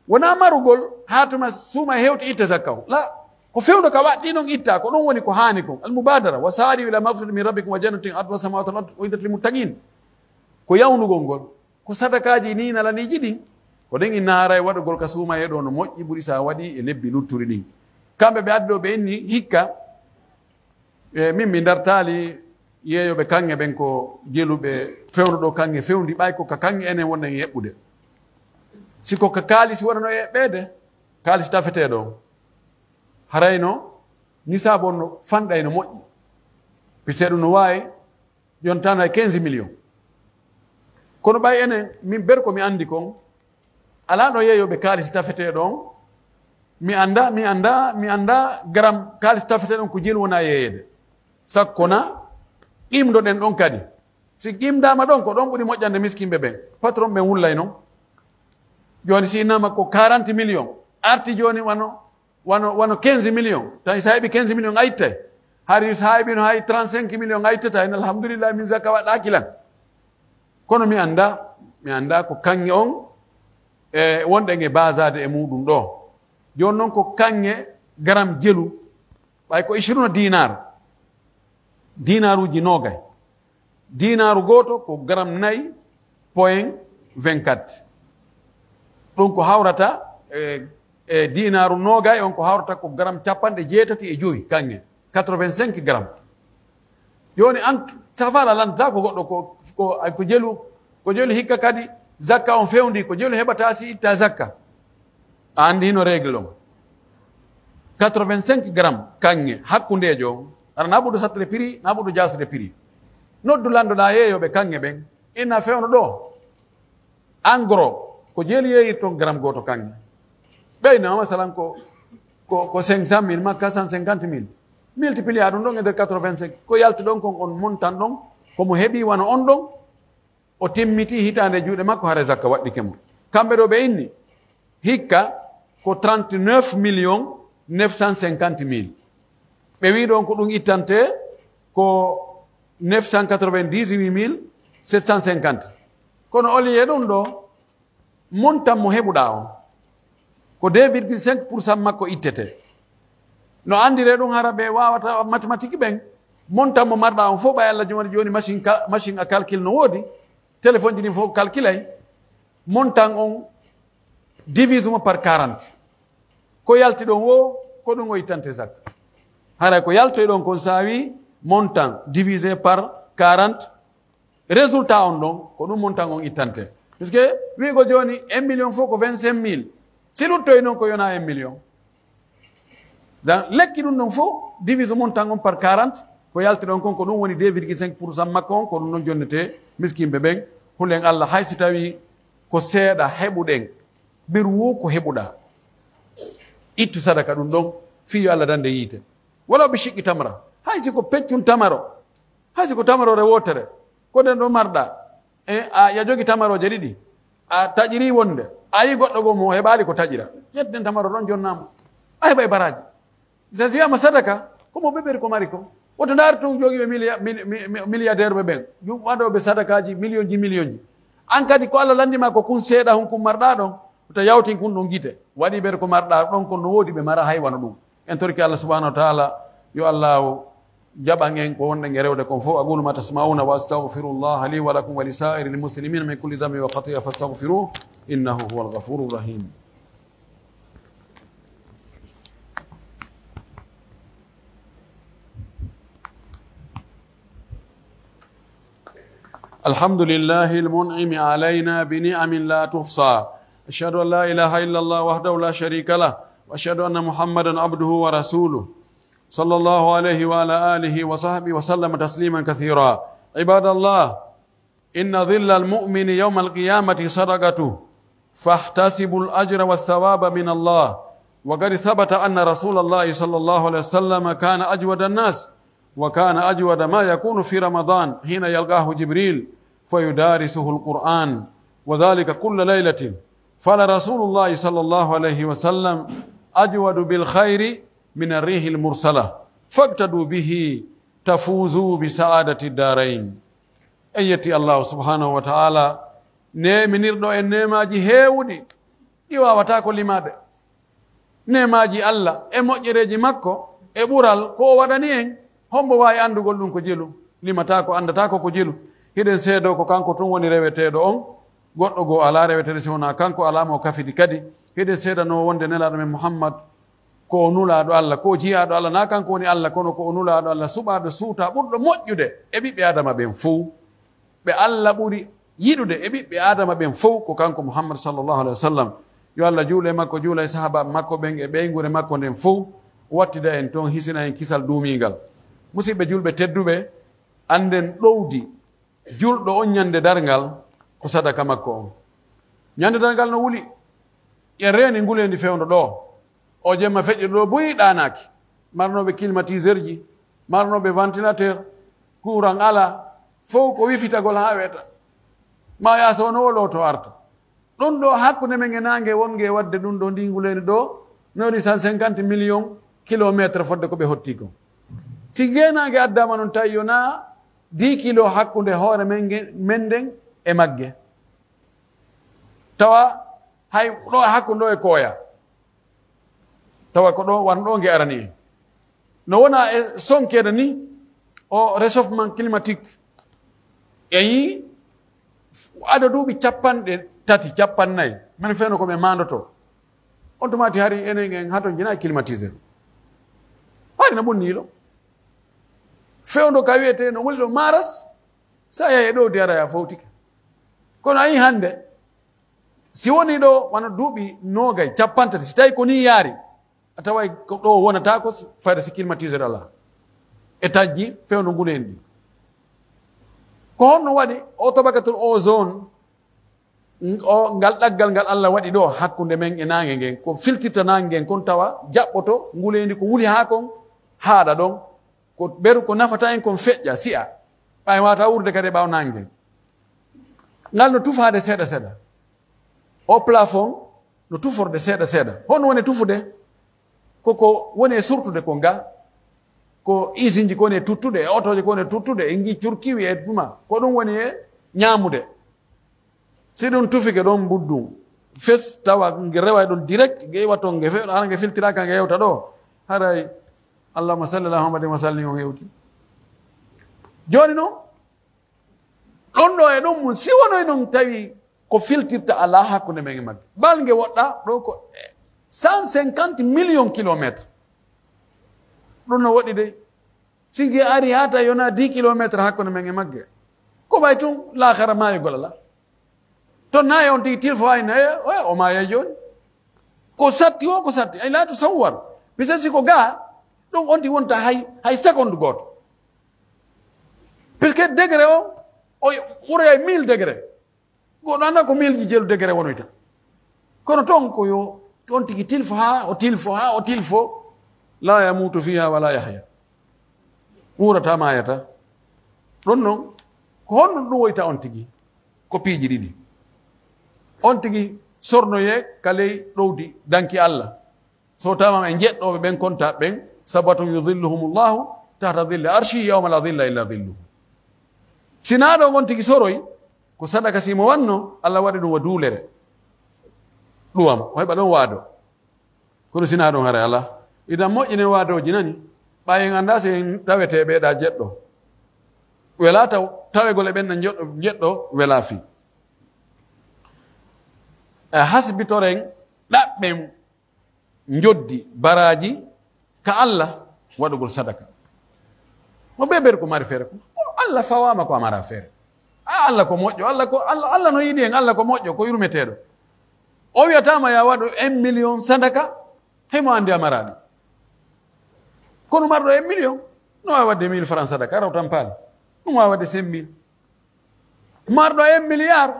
wonaa marugol haa tuma suuma e hewti itta zakka o. La, ko fewndo ka waɗɗii non itta, ko ɗum woni ko haani kon. Al mubadara, wa saari'u ila magfiratin min rabbikum wa jannatin arduha samawati wal ardu uiddat lil muttaqin. Ko yawnugol ngol, ko sadakaaji ni nalaniiji ɗin. Ko ɗen inna haray waɗugol ka suuma e ɗo no moƴƴi ɓuri sa waɗi e lebbi lutturi ɗin. Kamɓe ɓe addi ɗo ɓe inni hikka, E, min mi dartaali yeeyooɓe kaŋŋe ɓen ko jeluɓe fewndo ɗo kaŋŋe fewndi, ɓay ko ka kaŋŋe enen wonɗen e eɓɓude. Si ko ka kaalisi wonano e eɓɓeede, kaalisi tafeteeɗo on. Harayno nisaabu on no fanɗay no moƴƴi. Puisque ɗum no waawi yontana e quinze millions. Kono ɓay enen, min ber ko mi anndi kon, alaa ɗo yeeyooɓe kaalisi tafeteeɗo on. Mi annda, mi annda, mi annda garam kaalisi tafeteeɗo on ko jelu wona yeeyeede. Sakko na qimdoɗen ɗon kadi. Si qimdaama ɗon, ko ɗon ɓuri moƴƴande miskinɓe ɓen. Patron ɓen wullay non. Jooni si innama ko quarante millions, arti jooni wano wano, wano quinze millions. Tawi sa heɓi quinze millions, a ittay. Hari sa heɓino hay trente-cinq millions, a ittata. En alhamdulillah, min zakka waɗɗaaki lan. Kono mi annda, mi annda ko kaŋŋe on, e wonɗen e basaade e muɗum ɗo. Jooni non ko kaŋŋe garam jelu, ɓay ko ishruna dinar, dinaruuji noogay. Dinaaru gooto ko garam nayi point vingt-quatre. Ɗum ko hawrata, e, e dinaaru noogay on ko hawrata ko garam capanɗe jeetati e jowi kaŋŋe, quatre-vingt-cinq grammes. Jooni an, safara lanndataa ko goɗɗo ko, ko, ko jelu, ko jelu hikka kadi zakka on fewndi, ko jelu heɓata si itta zakka. A anndi hino règle on. Quatre-vingt-cinq grammes kaŋŋe hakkundeejo on, hara na ɓuɗo sattude prix, na ɓuɗo jaasude prix. Noddu lanndoɗaa yeeyooɓe kaŋŋe ɓen, inna fewndo ɗo, en gros, ko jelu yeeyirton gramme gooto kaŋŋe. Ɓeyna, masalan, ko, ko, ko cinq cent mille maa quatre cent cinquante mille. Multiplier ɗum ɗon e nder quatre-vingt-cinq. Ko yalti ɗon kon on montant ɗon, ko mo heɓi wano on ɗon, o timmitii hitaande e juuɗe makko, hara zakka waɗɗike mo. Kamɓe ɗo ɓe inni, hikka ko trente-neuf millions neuf cent cinquante mille. Ɓe wii ɗon ko ɗum ittante ko neuf cent quatre-vingt-dix-huit mille sept cent cinquante. Kono au lieu ɗum ɗo, montant mo heɓuɗaa on, ko deux virgule cinq pour cent makko ittete. No anndire ɗum, hara ɓe waawata mathématique ɓen, montant mo marɗaa on fof, ɓay Allah jomani jooni machine ka-, machine à calcul no woodi, téléphone ji ɗin fof calculay, montant on divise mo par quarante. Ko yalti ɗon wo, ko ɗum o ittante zakka. Haray ko yaltoy ɗon kon, sa wi montant divisé par quarante, résultat on ɗon, ko ɗum montant on ittante. Puisque wi'ugol jooni un million fof ko vingt-cinq mille. Si luttoy non ko yona un million. Donc, lekki ɗum ɗon fof, divise montant on par quarante, ko yalti ɗon kon, ko ɗum woni deux virgule cinq pour cent makko on, ko ɗum ɗon jonnete miskinɓe ɓen. Hulen Allah, hay si tawi ko seeɗa heɓuɗen, ɓeru wo ko heɓuɗaa. Ittu sadaka ɗum ɗon, fii yo Allah dande yiite. Wala ɓe shiqqi tamra. Hay si ko peccun tamaro, hay si ko tamarore wootere, ko nden ɗo marɗa, e a, ya jogi tamarooje ɗiɗi, a taƴiri wonde, a yi goɗɗo goo mo heɓaali ko taƴira, ƴetten tamaro ɗon jonnaama, a heɓay baraaji. Si a wiyama sadaka, ko mo ɓeɓeri ko mari ko. Woto ndaar tun jogiiɓe milia-, mil-, mi-, mi-, milliardaire ɓe ɓen, ju-, waɗooɓe sadakaaji millionji, millionji. An kadi ko Allah lanndima ko kun seeɗa hun kun marɗa ɗon, wota yawtin kun ɗon gite. Waɗi ɓen ko marɗa ɗon kon no woodi ɓe mara hay wano ɗum. En torki Allah subhanahu wa ta'ala, yo Allah jaɓan en ko wonɗen e rewde kon fof. أقول ما تسمعون وأستغفر الله لي ولكم ولسائر المسلمين من كل ذنب وخطيئة فاستغفروه إنه هو الغفور الرحيم. الحمد لله المنعم علينا بنعم لا تحصى. أشهد أن لا إله إلا الله وحده لا شريك له، وأشهد أن محمدا عبده ورسوله، صلى الله عليه وعلى آله وصحبه وسلم تسليما كثيرا. عباد الله، إن ظل المؤمن يوم القيامة صدقته، فاحتسبوا الأجر والثواب من الله. وقد ثبت أن رسول الله صلى الله عليه وسلم كان أجود الناس، وكان أجود ما يكون في رمضان حين يلقاه جبريل فيدارسه القرآن، وذلك كل ليلة. فلرسول الله صلى الله عليه وسلم أجود بالخير من الريح المرسلة، فاقتدوا به تفوزوا بسعادة الدارين. En yetti Allahu subhanahu wa ta'ala, neeminirɗo en neemaaji heewuɗi, ɗi waawataa ko limaade. Neemaaji Alla e moƴƴereeji makko e ɓural ko o waɗani en, hombo waawi anndugol ɗum ko jelu? Limataa ko, anndataa ko ko jelu. Hiɗen seedoo ko kanko tun woni reweteeɗo on, goɗɗo goo alaa reweteeɗo si wonaa kanko, alaa mo kafidi kadi. Hiɗen seedanoo wonde Nelaaɗo men Muhammad ko o Nulaaɗo Alla, ko o jiyaaɗo Alla, naa kanko woni Alla, kono ko o Nulaaɗo Alla, suɓaaɗo, suutaa, ɓurɗo moƴƴude e ɓiɓɓe Aadama ɓen fow. Ɓe Alla ɓuri yiɗude e ɓiɓɓe Aadama ɓen fow ko kanko Muhammad sallallahu alaihi wasallam. Yo Alla juulu e makko, juula e sahaabaaɓe makko ɓen e ɓeynguure makko nden fow, wattida en ton, hisina en kisal duumiingal. Musidɓe julɓe tedduɓe, annden ɗowdi julɗo on ñande darngal ko sadaka makko on. Ñande darngal no wuli, en reeni nguleendi fewndo ɗoo. O jemma feƴƴuɗo ɗoo buy ɗaanaaki. Marnooɓe climatiseur ji, marnooɓe ventilateur, courant alaa, fow ko wifitagol haa weeta. Maa yaa so wonoo o looto arta. Ɗun ɗoo hakkunde men e naange wonge waɗde ɗun ɗoo, ndii nguleendi ɗoo, no waɗi cent cinquante millions kilomètres fodde ko ɓe hotti kon. Si ngee naange addaama non tawi yo naa dix kilos hakkunde hoore men nge-, men nden e magge. Tawa hay ɗoo hakkunde ɗoo e kooya. Tawa ko ɗoo, wano ɗoo nge arani en. No wona e sonkeede ni, o réchauffement climatique. E yi ado duuɓi capanɗe tati, capanɗe nayi, men fewndo ko men maandotoo. On tumaati hari enen en haton jina climatiseur. Hari no ɓunni ilo. Fewndo ka wi'etee no woni ɗo maaras, sa yahi e ɗowdi ara ya fowtike. Kono a yi hannde, si woni ɗo wano duuɓi noogay, capanɗe tati, si tawi ko ni yaari, a taway ko ɗo wonata ko fayda si climatiseur alaa. E tajji fewndo ngun en ɗi. Ko honno waɗi o tabakatul ozone, o, ngal ɗaggal ngal Alla waɗi ɗo hakkunde men e naange ngen, ko filtirta naange ngen kon tawa jaɓɓoto nguleendi ko wuli haa kon haaɗa ɗon, ko ɓeru ko nafata en kon feƴƴa, si'a. Ɓay wata wuurde kadi e ɓaawo naange ngen. Ngal no tufaade seeɗa seeɗa. O plafond no tuforde seeɗa seeɗa. Honno woni tufude? Ko ko woni e surtude ko nga, ko isinji ko woni e tuttude, e otooji ko woni e tuttude, e ngi curkiwi e tuma. Ko ɗum woni e ñaamude. Si ɗum tufike ɗon mbuddum, fes tawa nge rewa e ɗon direct, nge iwa ton, nge fe-, hara nge filtiraaka, nge yewta ɗo. Haray, Allahumma salli ala Muhammadin wa sallim on hewti. Jooni non, ɗon ɗo e ɗon mun, si wonoy non tawi ko filtirta alaa hakkunde men e magge. Bal nge woɗɗa ɗo ko cent cinquante millions kilomètres. Ɗum no woɗɗi de. Si nge ari haa tawi yona dix kilomètres hakkunde men e magge. Ko ɓay tun laakara maayugol alaa. Ton na e on tigi tilfo ay na e, o, o maaya jooni. Ko satti o, ko satti. Ay laa tusawwar. Bisa si ko gaa, ɗum on tigi wonta hay, hay seconde gooto. Puisque degré o, o ɓuray mille degré. Goɗɗo annda ko mille ji jelu degré wonoyta. Kono ton ko yo, ton tigi tilfo haa, o tilfo haa, o tilfo. La yamutu fiha wa la yahya. Wuurata maayata. Ɗon non, ko honno ɗum woyta on tigi? Ko piiji ɗiɗi. On tigi sornoyee ka ley ɗowdi danki Alla. So tawama e jeɗɗooɓe ɓen konta ɓen, sabatun yudhilluhumullahu tahta dhilli arshi yawma la dhilla illa dhilluhu. Si naa ɗon on tigi soroy, ko sadaka si mo wanno, Alla waɗi ɗum wa duulere. Ɗuwam, o heɓa ɗon waado. Kono si naa ɗon haray alaa. Idan moƴƴinen waadooji nani, ɓay en anndaa si en tawetee ɓeeɗa jeɗɗo. Welaa taw, tawegol e ɓen na jeɗɗo, jeɗɗo welaa fii. E hasbitoren ɗaɓɓen njoddi baraaji ka Alla waɗugol sadaka. Mo bee ɓeru ko mari feere ko, ko Alla fawaama ko a mara feere. A Alla ko moƴƴo, Alla ko, Alla, Alla no yiɗi en, Alla ko moƴƴo, ko yurmeteeɗo. O wi'ataama ya waɗu un million sadaka, himo anndi a maraɗi. Kono marɗo un million, no waawi waɗde mille francs sadaka, raw tampaali. No waawi waɗde cinq mille. Marɗo un milliard,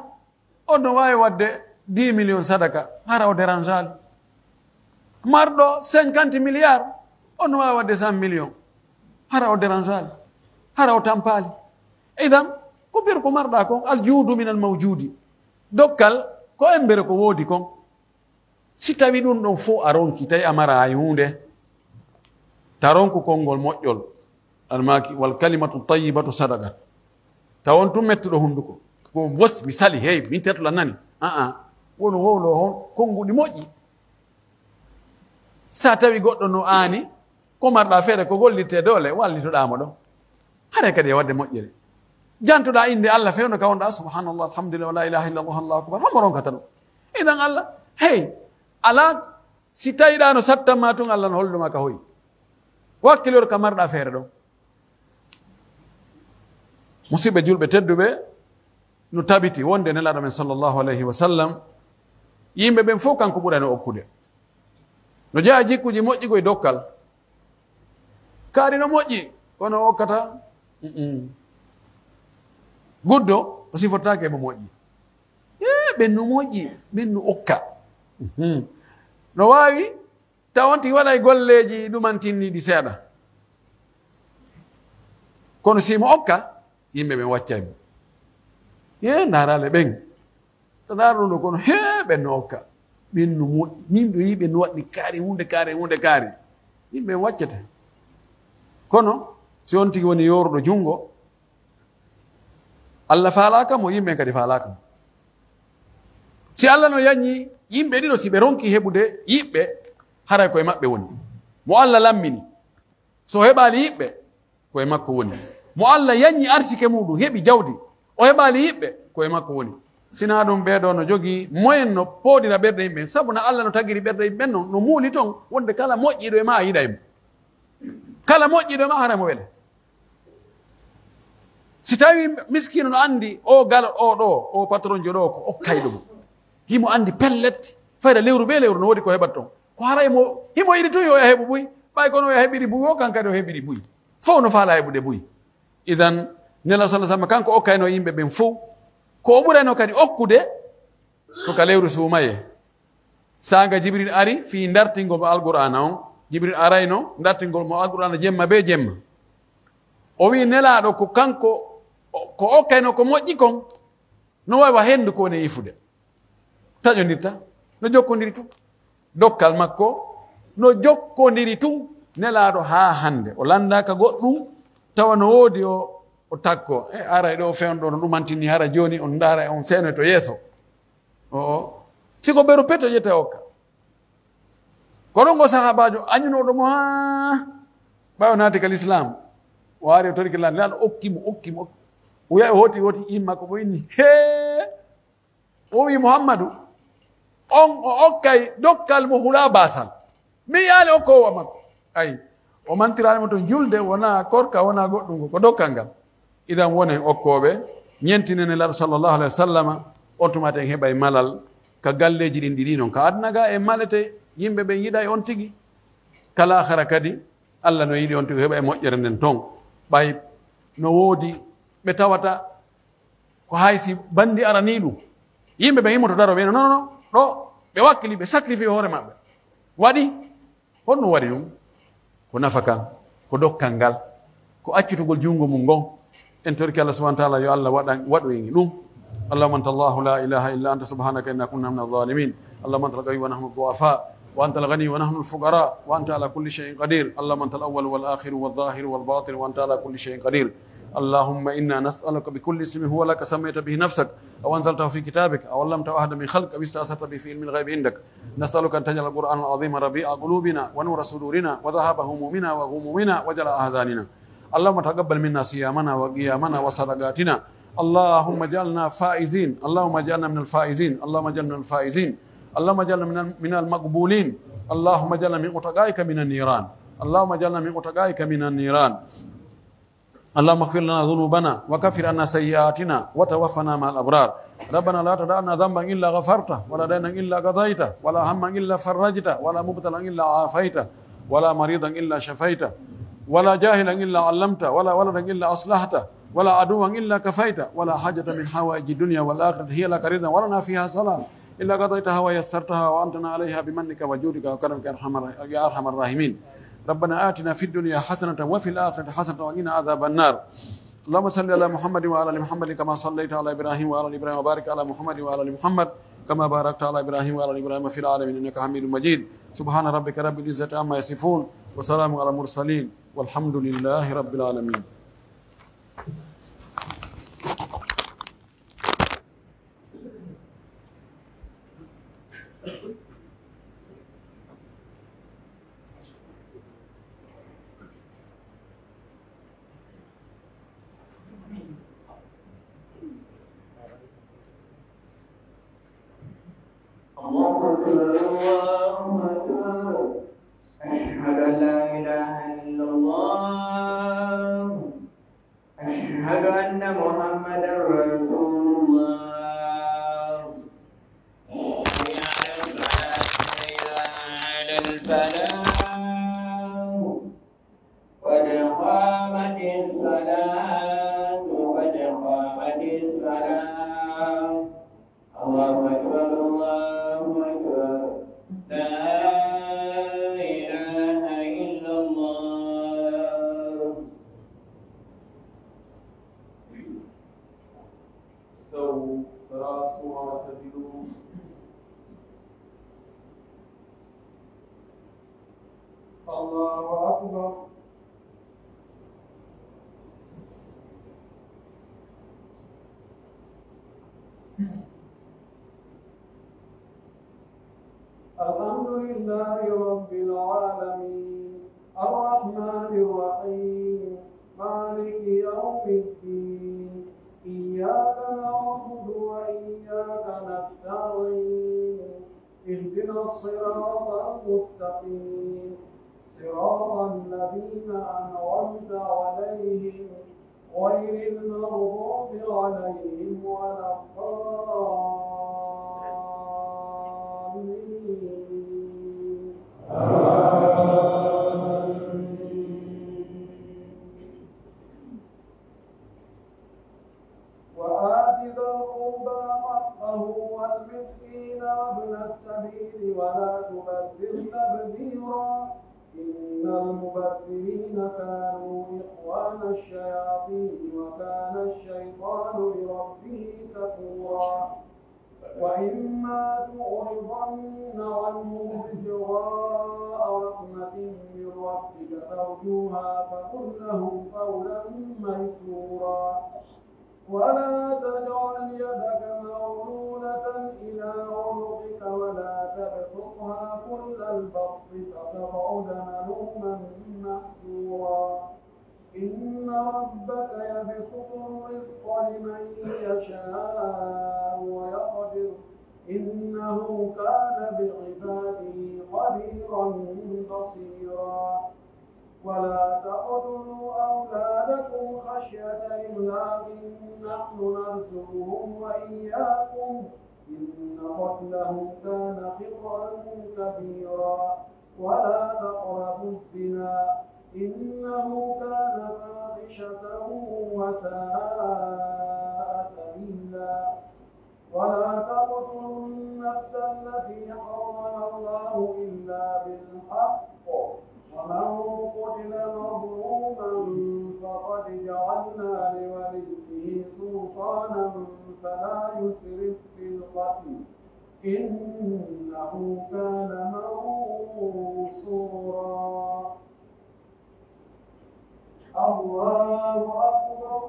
on no waawi waɗde dix millions sadaka, hara o dérangeali. Marɗo cinquante milliards, on no waawi waɗde cent millions. Hara o deransaali, hara o tampaali. Idan, ko ber ko marɗaa kon, aljuudu min almawjuudi. Dokkal, ko embere ko woodi kon. Si tawi ɗun ɗon fow a ronki, tawi a maraay huunde, ta ronku konngol moƴƴol. Almaaki, wal kalimatu tayyibatu sadaqat. Ta won tun mettuɗo hunduko. Ko bos, mi sali, hey, min tetla nani. Aa, wono wowlo hon, konnguɗi moƴƴi. Sa tawi goɗɗo no aani, ko marɗa feere ko gollitte doole, wallitoɗaa mo ɗon. Haray kadi e waɗde moƴƴere. Jantoɗaa innde Allah fewndo ka wonɗaa, subhanallah, alhamdulillah, wa la ilaha illallah, allahu akbar. Homo ronkata ɗum? Idan Allah, hey, alaa, si tawiɗaa no sattan ma tun, Allah no hollude ma ka hoyi. Wakkilor ka marɗa feere ɗon. Musidɓe julɓe tedduɓe, no tabiti wonde Nelaaɗo men sallallahu alayhi wa sallam, yimɓe ɓen fow kanko ɓurano okkude. No jeyaa jikkuuji moƴƴi ko e dokkal. Kaari no moƴƴi, kono o okkata, mm-mm. Guddo, o sifotaake mo moƴƴi. Ee, ɓen no moƴƴi, ɓen no okka. Mhm. No waawi, tawa on tigi waɗay golleeji ɗumantinniiɗi seeɗa. Kono si mo okka, yimɓe ɓen waccay mo. Ee, ndaaraale ɓen. Ta ndaara ɗum ɗo, kono hee, ɓen no okka. Ɓen no moƴƴi. Min ɗo yi'i ɓen no waɗi kaari, huunde kaari, huunde kaari. Yimɓe ɓen waccete. Kono si on tigi woni yooruɗo junngo, Allah faalaaka mo, yimɓe ɓen kadi faalaaka mo. Si Allah no yanyi yimɓe ɗiɗo, si ɓe ronki heɓude yiɓɓe, haray ko e maɓɓe woni. Mo Allah lammini, so o heɓaali yiɓɓe, ko e makko woni. Mo Allah yanyi arsike muuɗum, heɓi jawdi, o heɓaali yiɓɓe, ko e makko woni. Sinaa ɗum, ɓee ɗoo no jogii moyen no pooɗira ɓerɗe yimɓe ɓen, sabu na Allah no tagiri ɓerɗe yimɓe ɓen non, no muuli ton wonde kala moƴƴiiɗo e maa a yiɗay mo. Kala moƴƴiiɗo e maa haray mo wele. Si tawii miskiino no anndi o galo, o ɗoo, o patronjo ɗoo ko okkayɗo mo, himo anndi pellet, fayda lewru bee lewru no woodi ko heɓata ton. Ko haray mo, himo yiɗi tun yo o yaha heɓu buy, ɓay kono o yaha heɓiri buy o, kan kadi o heɓiri buy. Fow no faalaa heɓude buy. Idan, Nelaaɗo sallallahu alaihi wasallam kanko okkayno yimɓe ɓen fow, ko o ɓurayno kadi okkude, ko ka lewru suumayee. Saanga Jibril ari fii dartingol mo Alqur'aana on, Jibril arayno dartingol mo Alqur'aana jemma bee jemma. O wi'i Nelaaɗo ko kanko, ko okkayno ko moƴƴi kon, no waawi wa henndu ko woni e ifude. Taƴondirta, no jokkondiri tun. Dokkal makko, no jokkondiri tun. Nelaaɗo haa hannde, o lanndaaka goɗɗum, tawa no woodi o, o takko. E aray ɗoo fewndo no ɗumantinni, hara jooni on ndaara, on seenoy to yeeso. O'o. Si ko beru peto ƴetta okka. Kono ngo sahaabaajo añunooɗo mo haa ɓay o naati ka lislaam. O ari o torike lan, lan okki mo, okki mo, okki. O yahi o hooti, hooti imma ko mo inni. Hee! O wi'i, "Muhammadu, on o okkay dokkal mo hulaa baasal." Mi yi'aali okkoowo makko. Ay, o mantiraali mo ton julde, wonaa korka, wonaa goɗɗum, ko dokkal ngal. Idan wonen okkooɓe, ñentinen Nelaaɗo sallallahu alaihi wa sallama, on tuma en heɓay malal ka galleeji ɗin ɗiɗi non. Ka aduna ga en malete, yimɓe ɓen yiɗay on tigi. Ka laakhara kadi, Allah no yiɗi on tigi, o heɓa e moƴƴere nden ton. Ɓay no woodi ɓe tawata ko hay si bandi aranii ɗum, yimɓe ɓen immoto daro ɓe, non, non, non, ɗo ɓe wakkili, ɓe sacrifice hoore maɓɓe. Waɗi, honno waɗi ɗum? Ko nafaka, ko dokkal ngal, ko accitugol junngo mum ngon. En torike Allah subhanahu wa ta'ala yo Allah waɗan, waɗu en ɗum. اللهم أنت الله لا إله إلا أنت سبحانك إنا كنا من الظالمين. اللهم أنت القوي ونحن الضعفاء، وأنت الغني ونحن الفقراء، وأنت على كل شيء قدير. اللهم أنت الأول والآخر والظاهر والباطن، وأنت على كل شيء قدير. اللهم إنا نسألك بكل اسم هو لك سميت به نفسك، أو أنزلته في كتابك، أو علمته أحدا من خلقك، أو استأثرت به في علم الغيب عندك. نسألك أن تجعل القرآن العظيم ربيع قلوبنا، ونور صدورنا، وذهاب همومنا وغمومنا، وجلاء أحزاننا. اللهم تقبل منا صيامنا وقيامنا وصدقاتنا. اللهم اجعلنا فائزين. اللهم اجعلنا من الفائزين. اللهم اجعلنا من الفائزين. اللهم اجعلنا من، من المقبولين. اللهم اجعلنا من عتقائك من النيران. اللهم اجعلنا من عتقائك من النيران. اللهم اغفر لنا ذنوبنا وكفر عنا سيئاتنا وتوفنا مع الأبرار. ربنا لا تدع لنا ذنبا إلا غفرته، ولا دينا إلا قضيته، ولا هما إلا فرجته، ولا مبتلا إلا عافيته، ولا مريضا إلا شفيته، ولا جاهلا إلا علمته، ولا ولدا إلا أصلحته، ولا عدوا إلا كفيته، ولا حاجة من حوائج الدنيا والآخرة هي لك رضا ولنا فيها صلاح إلا قضيتها ويسرتها وأعنتنا عليها بمنك وجودك وكرمك يا أرحم الر-، يا أرحم الراحمين. ربنا آتنا في الدنيا حسنة وفي الآخرة حسنة وقنا عذاب النار. اللهم صل على محمد وعلى آل محمد كما صليت على إبراهيم وعلى آل إبراهيم وبارك على محمد وعلى آل محمد كما باركت على إبراهيم وعلى آل إبراهيم في العالمين إنك حميد مجيد. سبحان ربك رب العزة عما يصفون وسلام على المرسلين والحمد لله رب العالمين. الله أكبر، الله أكبر. أشهد أن لا إله إلا الله. أشهد أن محمدا رسول الله. حي على الصلاة، حي على الفلاح. قد قامت الصلاة، قد قامت الصلاة. الله أكبر، الله أكبر. لا إله إلا الله. استووا، تراصوا واعتدلوا. الله أكبر. الحمد لله رب العالمين. الرحمن الرحيم. مالك يوم الدين. إياك نعبد وإياك نستعين. اهدنا الصراط المستقيم. صراط الذين أنعمت عليهم غير المغضوب عليهم ولا الضالين. آمين. وآت ذا القربى حقه والمسكين وابن السبيل ولا تبذر تبذيرا. إن المبذرين كانوا إخوان الشياطين وكان الشيطان لربه كفورا. وإما تعرضن عنهم ابتغاء رحمة من ربك ترجوها فقل لهم قولا ميسورا. ولا تجعل يدك مغلولة إلى عنقك ولا تبسطها كل البسط فتقعد ملوما محسورا. إن ربك يبسط الرزق لمن يشاء ويقدر، إنه كان بعباده خبيرا بصيرا. ولا تقتلوا أولادكم خشية إملاق، نحن نرزقهم وإياكم، إن قتلهم كان خطأ كبيرا. ولا تقربوا الزنا، إنه كان فاحشة وساء سبيلا. ولا تقتلوا النفس التي حرم الله إلا بالحق، ومن قتل مظلوما فقد جعلنا لوليه سلطانا فلا يسرف في القتل، إنه كان منصورا. الله أكبر.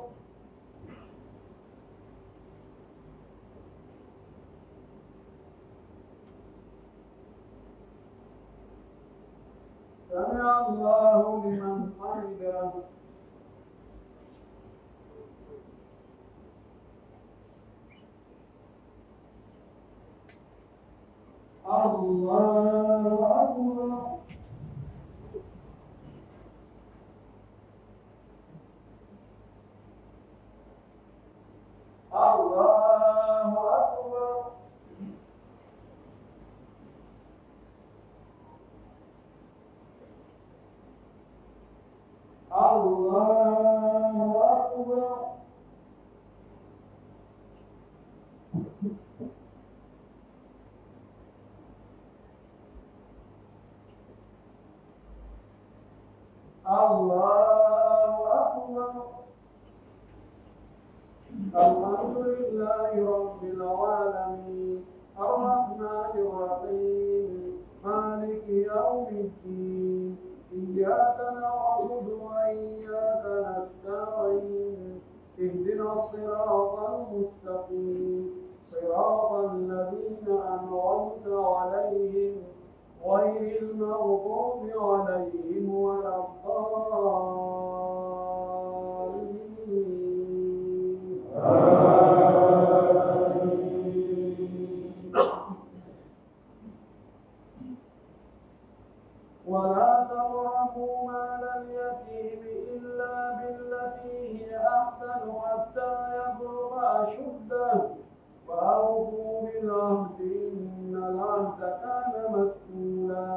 سمع الله لمن حمده. الله أكبر. الله أكبر. الله أكبر. الحمد لله رب العالمين. الرحمن الرحيم. مالك يوم الدين. إياك نعبد وإياك نستعين. اهدنا الصراط المستقيم. صراط الذين أنعمت عليهم غير المغضوب عليهم ولا الضالين. آمين. ولا تقربوا مال اليتيم إلا بالتي هي أحسن حتى يبلغ أشده. وأوفوا بالعهد إن العهد كان مسؤولا.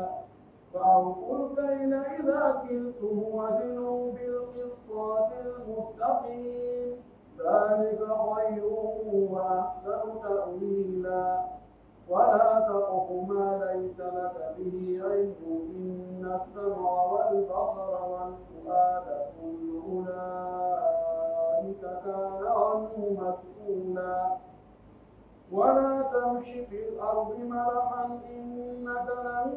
وأوفوا الكيل إذا كلتم وزنوا بالقسطاس المستقيم. ذلك خير وأحسن تأويلا. ولا تقف ما ليس لك به علم إن السمع والبصر والفؤاد كل أولئك كان عنه مسؤولا. ولا تمش في الأرض مرحا إنك لن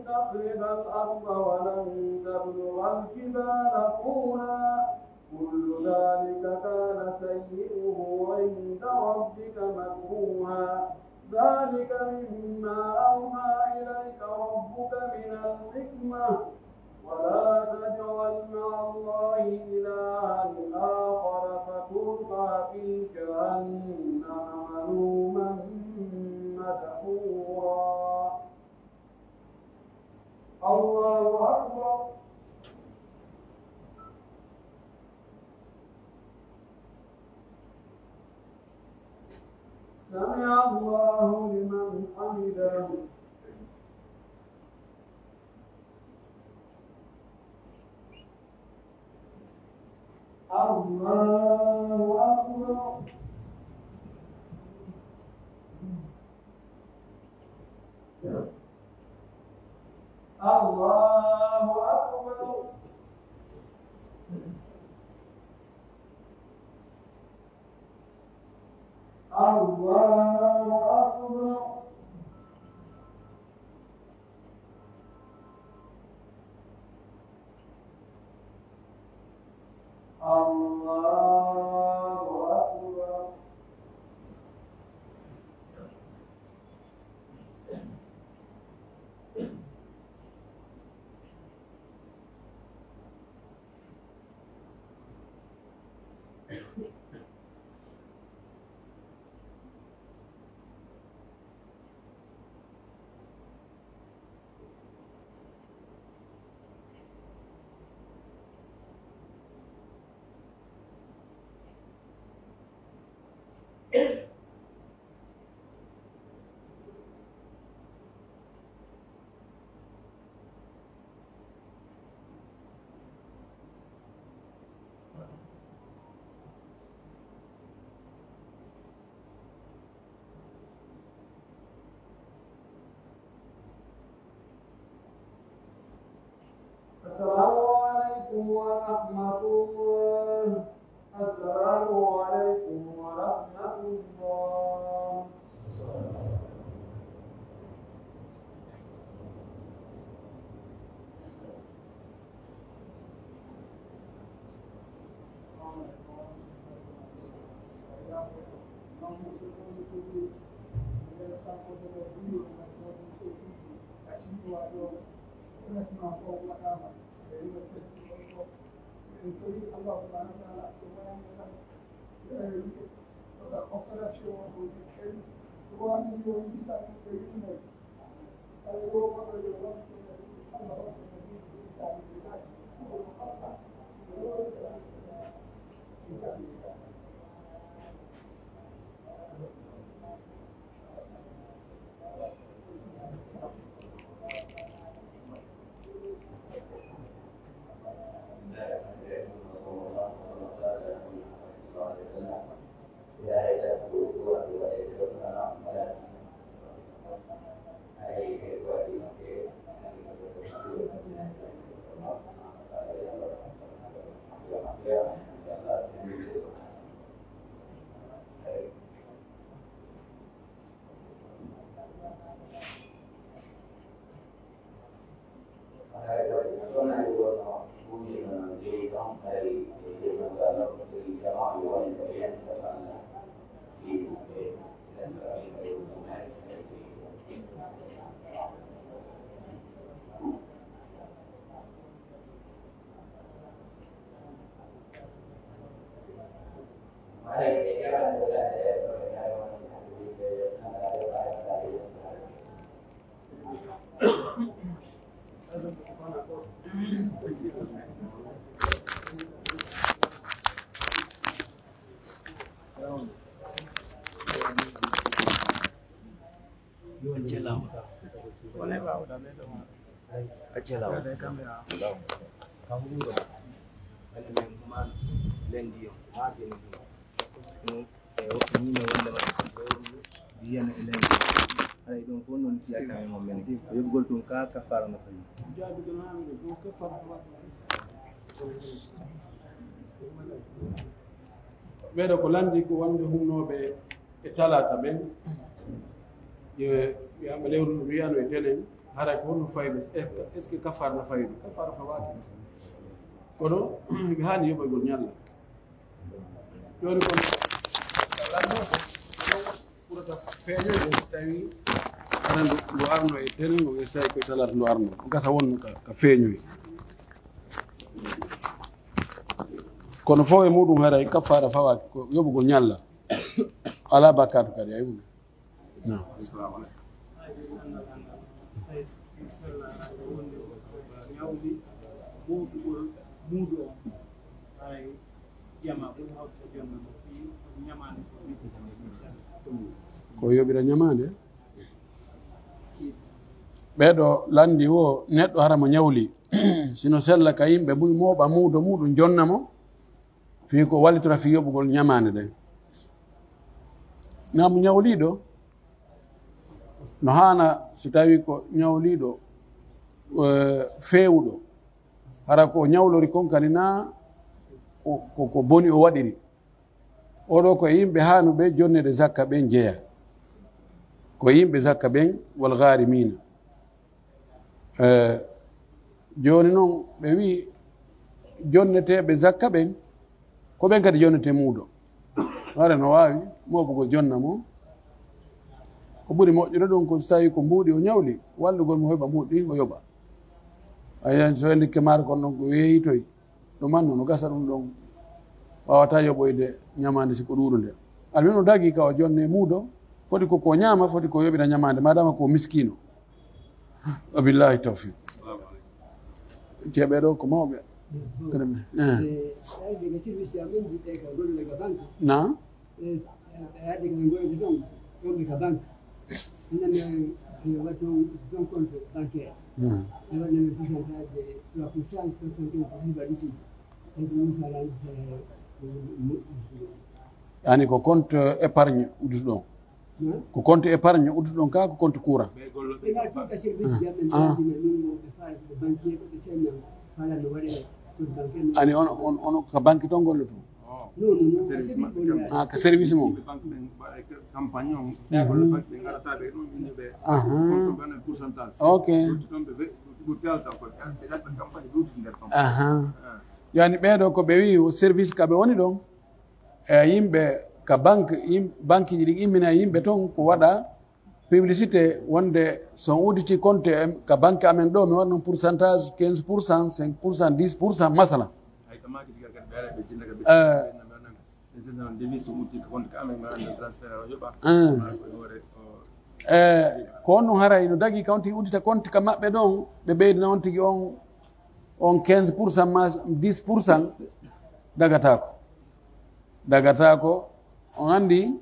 تخرق الأرض ولن تبلغ الجبال طولا. كل ذلك كان سيئه عند ربك مكروها. ذلك مما أوحى إليك ربك من الحكمة. ولا تجعل مع الله إلها آخر فتلقى في جهنم ملوما مدحورا. الله أكبر. سمع الله لمن حمده. الله أكبر. الله أكبر. الله أكبر. الله أكبر. السلام عليكم ورحمة الله. السلام عليكم ورحمة الله. Accee law. Accee law. Kam wuro. Walla men man lendi yo. Maa jeni ɗum. No, e o, ni no wonde waɗi ko ɗo ɗum. Ndiyam e lendi. Haray ɗum fof noon fiya kam e mon men. Ko yoɓugol ɗum ka kafaara no fawi. Ɓeeɗo ko lanndi ko wonde humnooɓe e talaata ɓen, yo ɓe amma lewru ndu wiyano e tenen, haray ko honno fayɓe, est-ce que kafaara no fayɓe? Kafaara fawaaki. Kono ɓe haani yoɓoygol ñalla. Jooni kono lanndo ko ɓurata feeñoyde so tawi aɗa ndu, ndu arno e tenen, o ɓe sawi koye talaata ndu arno. Ko gasa won ka, ka feeñoy. Kono fof e muɗum haray kafaara fawaaki ko yoɓugol ñalla. Alaa bakkaatu kadi, ay huunde. Naam. Ko yoɓira ñamaande? Ɓeeɗo lanndi wo neɗɗo hara mo ñawli, sino sella ka yimɓe buy mooɓa muudo muɗum jonna mo, fii ko wallitora fii yoɓugol ñamaande nden. Naa mo ñawliiɗo, no haana si tawii ko ñawliiɗo, eh, feewuɗo, hara ko o ñawlori kon kadi naa ko, ko, ko boni o waɗiri. Oɗo ko e yimɓe haanuɓe jonneede zakka ɓen jeyaa. Ko e yimɓe zakka ɓen, wal ghaarimiina. Eh, jooni non, ɓe wi'i jonneteeɓe zakka ɓen, ko ɓen kadi jonnetee muudo. Hara no waawi mooɓugol jonna mo. Ko ɓuri moƴƴude ɗum ko so tawii ko mbuuɗi o ñawli, wallugol mo heɓa mbuuɗi ɗin o yoɓa. A yi'ay so hendikke maaro kon ɗon ko weeyitoy. Ɗum anno no gasa ɗum ɗon waawataa yoɓoyde ñamaande si ko ɗuuɗunde. Almino dagii ka o jonne muudo, foti ko ko ñaama, foti ko yoɓira ñamaande, maadaama ko miskiino. Wa billahi tawfiq. Ceeɓe ɗo ko mawɓe. Kadi mi, eh. Eh, tawi daga service amen jiɗɗe ka golle ka banque. Na? Eh, eh, yaade ka golle ɗon, ɗon ka banque. Ina men, eh, waɗi ɗon, ɗon compte bancaire. Hmm. E waɗi men pourcentage de trois pour cent, soixante-quinze pour cent riba ɗuɗi. E ko ɗum ka lan, eh, mo-, mo-, Yani ko compte épargne uddituɗon. Hmm? Ko compte épargne uddituɗon ka, ko compte courant? Ɓe golloɓe ɓe ngal ka banque. Ɗum ka service Ah. Amen, ah. Ɗum ɗum mo ɓe faala ko banquier, ko ɓe senna faala no waɗe compte bancaire. Ani on, on, on ka banque ton golloton? Non, non, non, service maɓɓe kamɓe. Ah, ka service mum. Yimɓe banque ɓen mbaɗa campagne on, Mhm. Golle banque ɓe ngarata ɓe ɗum, inde ɓe Aha. Compte ɓe waɗa pourcentage. Ok. Ɗum toon ɓe, ɓe, ɓe telta ko ɓe, ɓe ɗaɓɓa campagne ɗuuɗi nder ton. Aha. Ah. Yani ɓeeɗo ko ɓe wi'i o service ka ɓe woni ɗon, e yimɓe ka banque, yim-, banque ji ɗi immina e yimɓe ton ko waɗa publicité wonde so on udditi compte em, ka banque amen ɗo, mi waɗa non pourcentage quinze pour cent, cinq pour cent, dix pour cent, masala. Ay, ka maaki diga kadi ɓe ara ɓe jinda ka ɓe Eh. Ɓe sesna on devis so udditi ka compte ka amen, mi waɗa transfert o yoɓa. Eh. Ma ko e hoore o Eh, ko on ɗum haray no dagii ka on tigi uddita compte ka maɓɓe ɗon, ɓe ɓeydana on tigi on, on quinze pour cent ma dix pour cent dagataako. Dagataako, on anndi,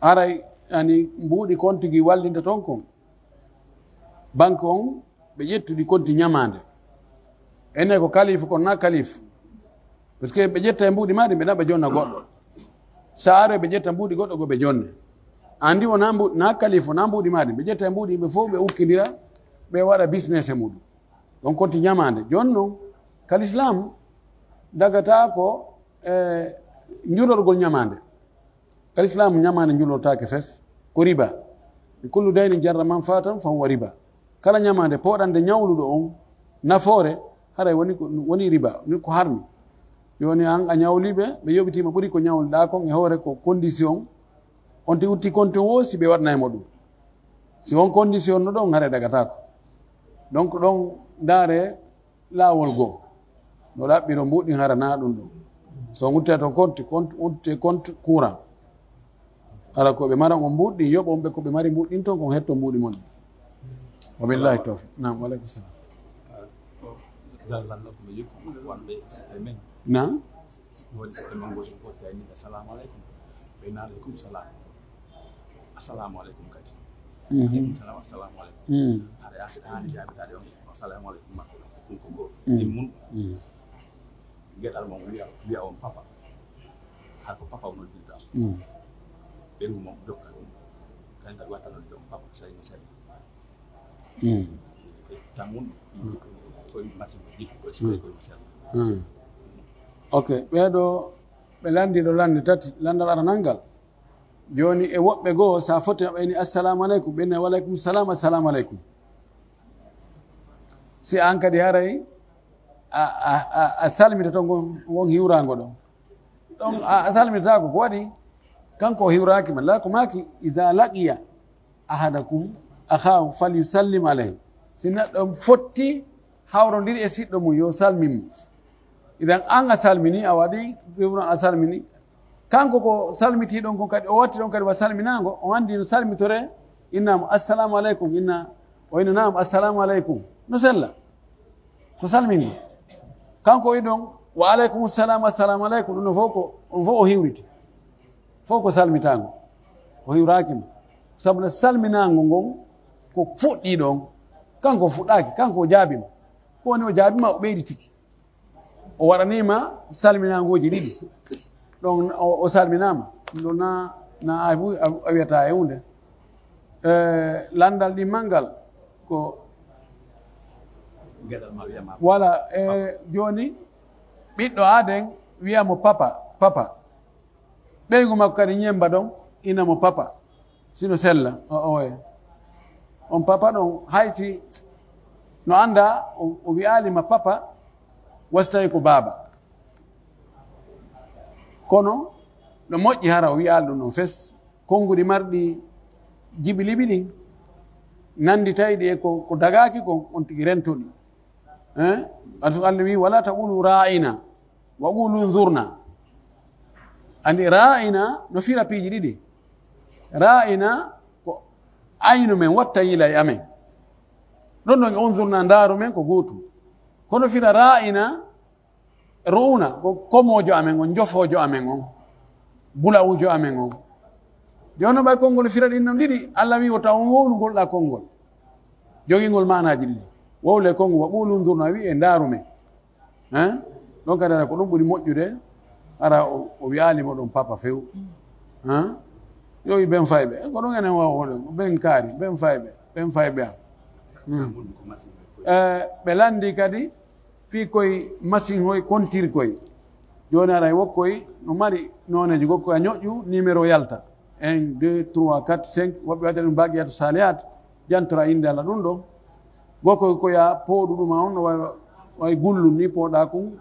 haray, yani, mbuuɗi kon tigi wallinta ton kon. Banque on, ɓe ƴettuɗi konti ñamaande. Enen ko kalifu kon, na kalifu. Parce que ɓe ƴetta e mbuuɗi maa ɗi, ɓe naɓa jonna goɗɗo. Sa are ɓe ƴetta mbuuɗi goɗɗo, go ɓe jonne. Andi wona mbu-, na kalifu, na mbuuɗi maa ɗi. Ɓe ƴetta e mbuuɗi yimɓe fof, ɓe ukkindira, ɓe waɗa business e muɗum. Ɗon konti ñamaande. Jooni non, ka l'islam, dagata ko, eh, njulorgol ñamaande. Ka l'islam ñamaande njulortaake fes, ko riba. Kullu daynin jarra manfaatan fa huwa riba. Kala ñamaande pooɗande ñawluɗo on nafoore, haray woni ko, woni riba, woni ko harmi. Jooni an a ñawli ɓe, ɓe yoɓitima ɓuri ko ñawliɗaa kon e hoore ko condition. On ti utti konti o si ɓe waɗnay mo ɗum. Si on condition no ɗon, haray dagataako. Donc ɗon ndaare laawol goo. No ɗaɓɓiro mbuuɗi hara naa ɗum ɗum. So on udditay ton compte, compte, udditee compte courant. Hara ko ɓe maran on mbuuɗi ɗin, yoɓon ɓe ko ɓe mari mbuuɗi ɗin ton, kon hetto mbuuɗi mon ɗin. Wa billahi tawfiq. Naam, wa aleykum salaam. Dallal nokku ɓe yoppi wonɓe siɓɓe men. Naam. Woni siɓɓe men gooto fof tawi min, "Assalamu aleykum." Ɓe naan, "Aleykum salam." "Assalamu aleykum" kadi. Mhm. "Aleykum salam, assalamu aleykum." Mm. Haɗa yaa siɗa haani jaabitaade on, "Assalamu aleykum" maɓɓe ɗon. Ɗum ko goo. Mm. Ɗin mun. Mm. Geɗal mon wiya, wiya on papa. Hay ko papa o noddirta on. Mm. Ɓeyngu mon jokka ɗum. Kañum kadi watta noddirde on papa, so tawi no sella. Mm. E tan mun, koye masibo jikki koye, so tawi koye no sella. Mm. Ok, ɓee ɗoo, ɓe lanndii ɗoo lannde tati, lanndal aranal ngal. Jooni e woɓɓe goo, so a foti maɓɓe ni, "Assalamu aleykum," ɓe ni, "Wa aleykum salam, assalamu aleykum." Si an kadi haray a, a, a, a salmitato ngon, won hiwraango ɗon. Ɗon a, a salmitataako, ko waɗi? Kanko o hiwraaki ma. La ko maaki, "Iza laqiya ahadakum akhahu falyusallim alayhi." Si neɗɗo fotti hawrondiri e siɗɗo mum, yo salmin mo. Idan an a salmini, a waɗi, a salmini. Kanko ko salmitii ɗon kon kadi, o watti ɗon kadi wa salminaango, o anndi no salmitoree, inna mo, "Assalamu aleykum," inna, o inna, "Naam, assalamu aleykum." No sella. Ko salmini. Kanko o wi'i ɗon, "Wa aleykum salam, assalamu aleykum." Ɗum ɗon fof ko, on fof o hiwriti. Fof ko salmitaango. O hiwraaki mo. Sabu no salminaango ngon ko fuɗɗii ɗon. Kanko o fuɗɗaaki, kanko o jaabii mo. Ko woni o jaabii ma, o ɓeyditiki. O waɗanii ma salminaanguuji ɗiɗi. Ɗon o, o salminaama. Ɗum ɗon na, na ay fu a, a wiyataa e huunde. Eh, lanndal ɗimmal ngal ko Geɗal ma wiya ma. Wala, eh, jooni ɓiɗɗo aaden wiya mo papa, papa. Ɓeyngu makko kadi ñemmba ɗon, ina mo papa. Si no sella, o, oye. On papa ɗon, hay si no anndaa, o, o wi'aali ma papa, wa si tawi ko baaba. Kono no moƴƴi hara o wi'aali ɗum ɗon fes. Konnguɗi marɗi jibiliɓi ɗin, nannditayɗi e ko, ko dagaaki kon, on tigi rento ɗi. Eh? Atu Allah wi, "Wala taqulu ra'ina, wa qulu unzurna." Anndi ra'ina no fira piiji ɗiɗi. Ra'ina ko aynu men, watta yila e amen. Ɗon ɗon unzurna, ndaaru men ko gootum. Kono fira ra'ina, ru'una, ko komoojo amen on, njofoojo amen on, bulawujo amen on. Jooni non ɓay konngol fira ɗin non ɗiɗi, Allah wi, "Wota on wowlu ngol ɗaa konngol." Jogingol maanaaji ɗiɗi. Wowle konngol, wa qulu unzurna, wi, "E ndaaru men." Hein? Ɗon kadi, ko ɗum ɓuri moƴƴude, hara o, o wi'aali mo ɗon papa few. Hein? Yo wi ben fayɓe. Ko ɗum enen wawa hoɗen. Ben kaari, ben fayɓe, ben fayɓe am. Hmm. Eh, ɓe lanndi kadi fii koy masin hoy kontirkoy. Jooni aray wokkoy no mari nooneeji gokkoy a ñoƴƴu numéro yalta. Un, deux, trois, quatre, cinq, woɓɓe waɗata ɗum baqiyatu salihat, jantora innde Alla ɗum ɗo. Gokkoy ko ya pooɗu ɗum on, no way, way gullu ni pooɗa kun.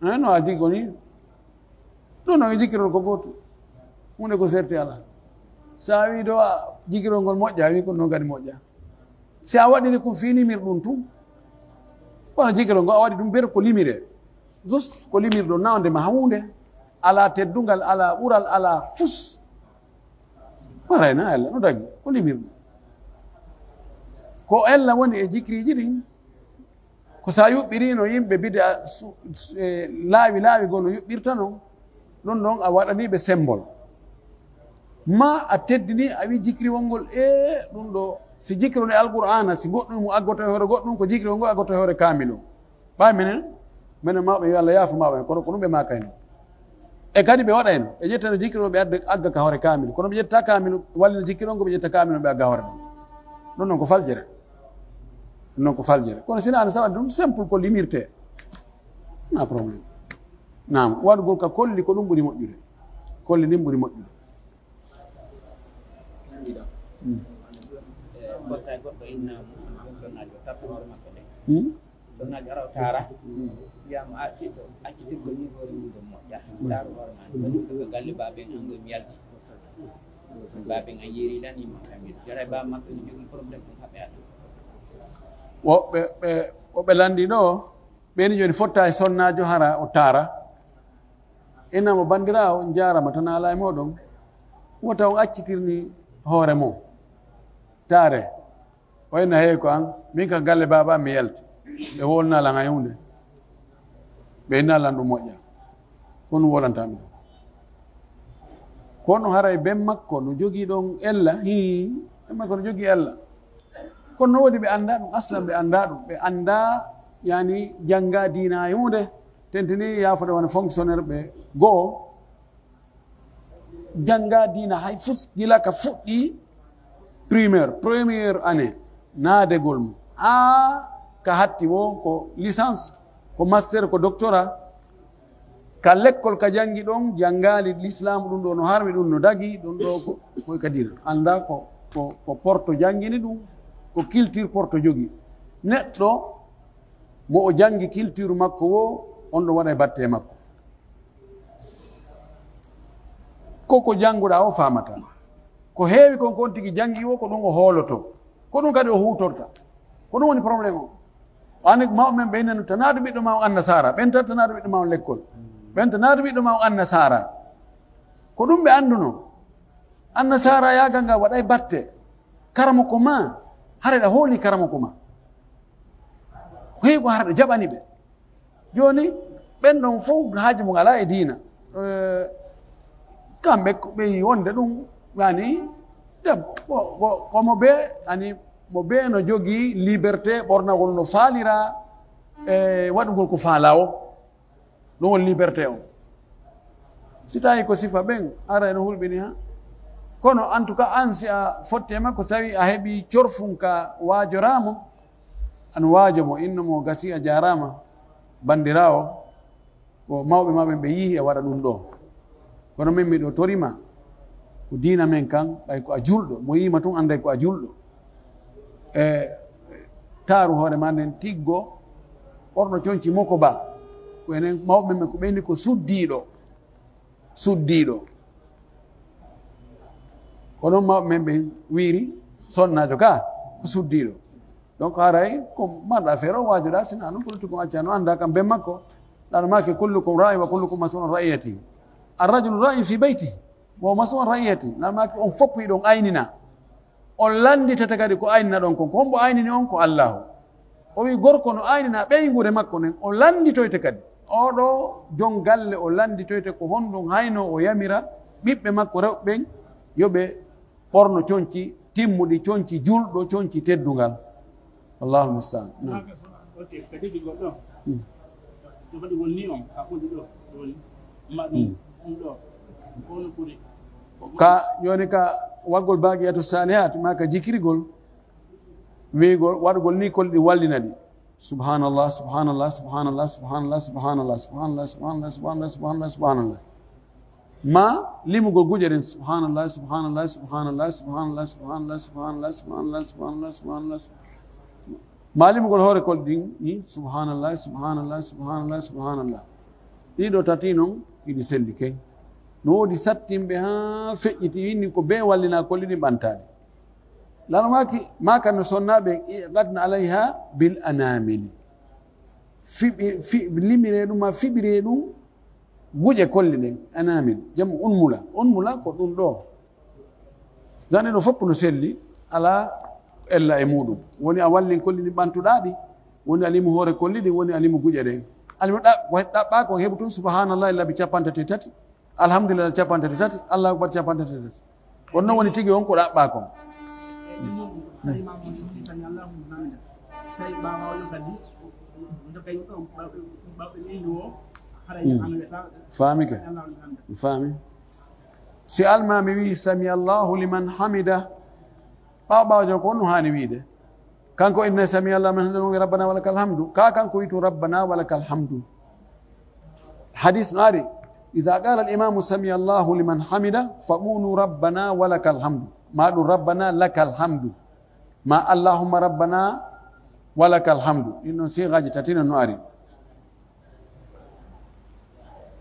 Eh, no a jigo ni. Ɗum no e jikirol ko gootu. Huunde ko serti alaa. So a wii ɗo a jikirol ngol moƴƴa, a wii ko non kadi moƴƴa. Si a waɗiri ko fii limir ɗum tun, kono jikirol ngol a waɗi ɗum ber ko limire. Just ko limirɗo nawde ma huunde. Alaa teddungal, alaa ɓural, alaa fus. Warayna Alla, no dagi, ko limirɗo. Ko Alla woni e jikriiji ɗin. Ko sa yuɓɓirino yimɓe bida su-, su-, e laawi laawi goo no yuɓɓirta non, ɗon ɗon a waɗani ɓe sembol. Ma a teddini, a wi jikriwol ngol, e ɗum ɗo, si jikriwol e Alqur'aana, si goɗɗum mo aggoto e hoore goɗɗum, ko jikriwol ngol aggoto e hoore kaamil on. Ɓay menen, menen mawɓe yo Allah yaafu mawɓe, kono ko ɗum ɓe maakayno. E kadi ɓe waɗayno, ɓe ƴettano jikriwol ɓe adda, agga ka hoore kaamil. Kono ɓe ƴetta kaamil, wallina jikriwol ngol, ɓe ƴetta kaamil on ɓe agga hoore ɗum. Ɗum non ko faljere. Ɗum non ko faljere. Kono sina an sawa ɗum simple ko limirte. Na problème. Naam, waɗugol ka kolli ko ɗum ɓuri moƴƴude. Kolli ɗin ɓuri moƴƴude. Ɗiɗo. Mm. E, fotta e goɗɗo inna mo, sonnaajo, tappo hoore makko nde. Mm. Sonnaajo ara o taara. Mm. Wiya mo, "A, siɗɗo, accitirgol ni hoore mum ɗum moƴƴa. Ndaaru hoore maa, ko ɗum ko galle baaben an ɗum yalti. Baaben an yeeri lan imam Hamidu. Jara e baaba makko ni jogii problème ɗum haɓɓe addu." Woɓɓe, ɓe, woɓɓe lanndi ɗo, ɓe ni jooni fotta e sonnaajo hara o taara. Innama bandiraawo, on jaarama tan haala e mooɗon. Wota on accitirni hoore mon. Taare, o inna, "Hey, ko an, min ka galle baaba am mi yalti." Ɓe wolna lan hay huunde. Ɓe inna lan ɗum moƴƴa. Ko ɗum wolanta mi ɗum. Kono haray ben makko no jogii ɗon ella, hii, ben makko no jogii ella. Kono no woodi ɓe anndaa ɗum, aslan ɓe anndaa ɗum. Ɓe anndaa, yani, jannga diina hay huunde. Tentini yaafode wona fonctionnaire ɓe go'o, jannga diina hay fus, gila ka fuɗɗi primaire, première année, naadegol mo, haa ka hatti wo ko licence, ko master, ko doctorat. Ka lekkol ka janngi ɗon, janngaali l'islam, ɗum ɗo no harmi, ɗum no dagi, ɗum ɗo ko, ko ka diina. Annda ko, ko, ko Porto janngini ɗum, ko culture Porto jogi. Neɗɗo mo o janngi culture makko wo, on ɗo waɗa e batte makko. Ko ko jannguɗaa o faamata. Ko heewi kon, ko on tigi janngi o, ko ɗum o hooloto. Ko ɗum kadi o huutorta. Ko ɗum woni problème o. Ani mawɓe men ɓe innano, "Tanaadu ɓiɗɗo ma on annasaara." Ɓen tan tanaadu ɓiɗɗo ma on lekkol. Ɓen tanaadu ɓiɗɗo ma on annasaara. Ko ɗum ɓe annduno. Annasaara yaagal ngal waɗay batte. Karamoko ma, hara ɗa hooli karamoko ma. Ko heewi ko hara ɗa jaɓani ɓe. Jooni, ɓen ɗon fow haaju mum alaa e diina. Eh, kamɓe ko ɓe yi'i wonde ɗum, yani, debbo, ko, ko, ko mo bee, ani, mo bee no jogii liberté ɓornagol no faalira, e waɗugol ko faalaa o. Ɗum woni liberté on. Si tawii ko sifa ɓen, aray no hulɓini ha. Kono, en tout cas, an si a fotti e makko, si tawii a heɓii corfun ka waajoraa mo, an waajo mo, inno mo gasi a jaaraama, banndiraawo, ko mawɓe maa ɓen ɓe yi'i e waɗa ɗum ɗoo. Kono min miɗo tori ma, ko diina men kan, ɓay ko a julɗo, mo yi'i ma tun annday ko a julɗo. E taaru hoore maa nden, tiggo, ɓorno conci moko ba. Ko enen mawɓe men ko ɓeyni ko suddiiɗo. Suddiiɗo. Ko non mawɓe men ɓen wiiri, sonnaajo ka, ko suddiiɗo. Donc, haray ko marɗo affaire o waajoɗaa, sina non politique on acca no annda kam ben makko. Ɗano maaki, "Kullukum raa'in wa kullukum mas'ulun an ra'iyatihi." Ar-rajulu raa'in fi baytihi wa huwa mas'ulun an ra'iyatihi. Ɗano maaki, on fof hiɗon aynina. On lannditata kadi ko ayninaɗon kon. Ko hombo aynini on? Ko Allaahu. O wi'i, gorko no aynina ɓeynguure makko nden, o lannditoyte kadi. Oo ɗoo jon galle, o lannditoyte ko honɗun haynoo o yamira ɓiɓɓe makko rewɓe ɓen yo ɓe ɓorno conci timmuɗi, conci julɗo, conci teddungal. Wallaahu musta'an. Naam. Haka so, ok, ka jogii goɗɗo. Hmm. Ɗo waɗi woni on, ka woni ɗo, ɗo woni. Ma ɗum, hmm, ɗum ɗo, ko no ɓuri. Ka, jooni ka waɗgol baaqiyatu saalihaat, maa ka jikirgol, wi'gol, waɗugol ni kolli ɗi wallina ɗi. Subhanallah, subhanallah, subhanallah. Ma limugol guƴe ɗen, subhanallah, subhanallah, subhanallah. Ma limugol hoore kol ɗin, ni, subhanallah, subhanallah, subhanallah, subhanallah. Ɗiɗo tati non, iɗi selli kay. No woodi sattinɓe haa feƴƴiti, winni ko bee wallinaa kolli ɗin ɓantaade. Lano maaki, maakan no sonnaaɓe, iqadna alayha bil anamili. Fiɓi-, fi-, limiree ɗum, maa fiɓiree ɗum, guƴe kolli ɗen, anamil, jamu unmula. Unmula ko ɗum ɗoo. Zane ɗo fof no selli, alaa ella e muɗum. Woni a wallin kolli ɗin ɓantuɗaa ɗi, woni a limu hoore kolli ɗin, woni a limu guƴe ɗen. A limu ɗa-, ko ɗaɓɓaa kon heɓu tun, subhanallahi, laabi cappanɗe tati e tati. Alhamdulillah, cappanɗe tati e tati. Allahu akbar, cappanɗe tati e tati. Kono non woni tigi on ko ɗaɓɓaa kon. Mm. Faami ke? Mi faami. Si almaami wi'i, "Sami Allahu liman hamida," ɓaawo ɓaawo jon ko honno haani wi'ude? Kanko inna sami Allahu liman hamida, "Rabbana wa lakal hamdu." Ka kanko wi'i tun, "Rabbana wa lakal hamdu." Hadis no ari, "Iza qala al imamu sami Allahu liman hamida, faqulu rabbana wa lakal hamdu." Ma ɗum rabbana lakal hamdu. Ma allahumma rabbana wa lakal hamdu. Ɗin non sigaji tati non no ari.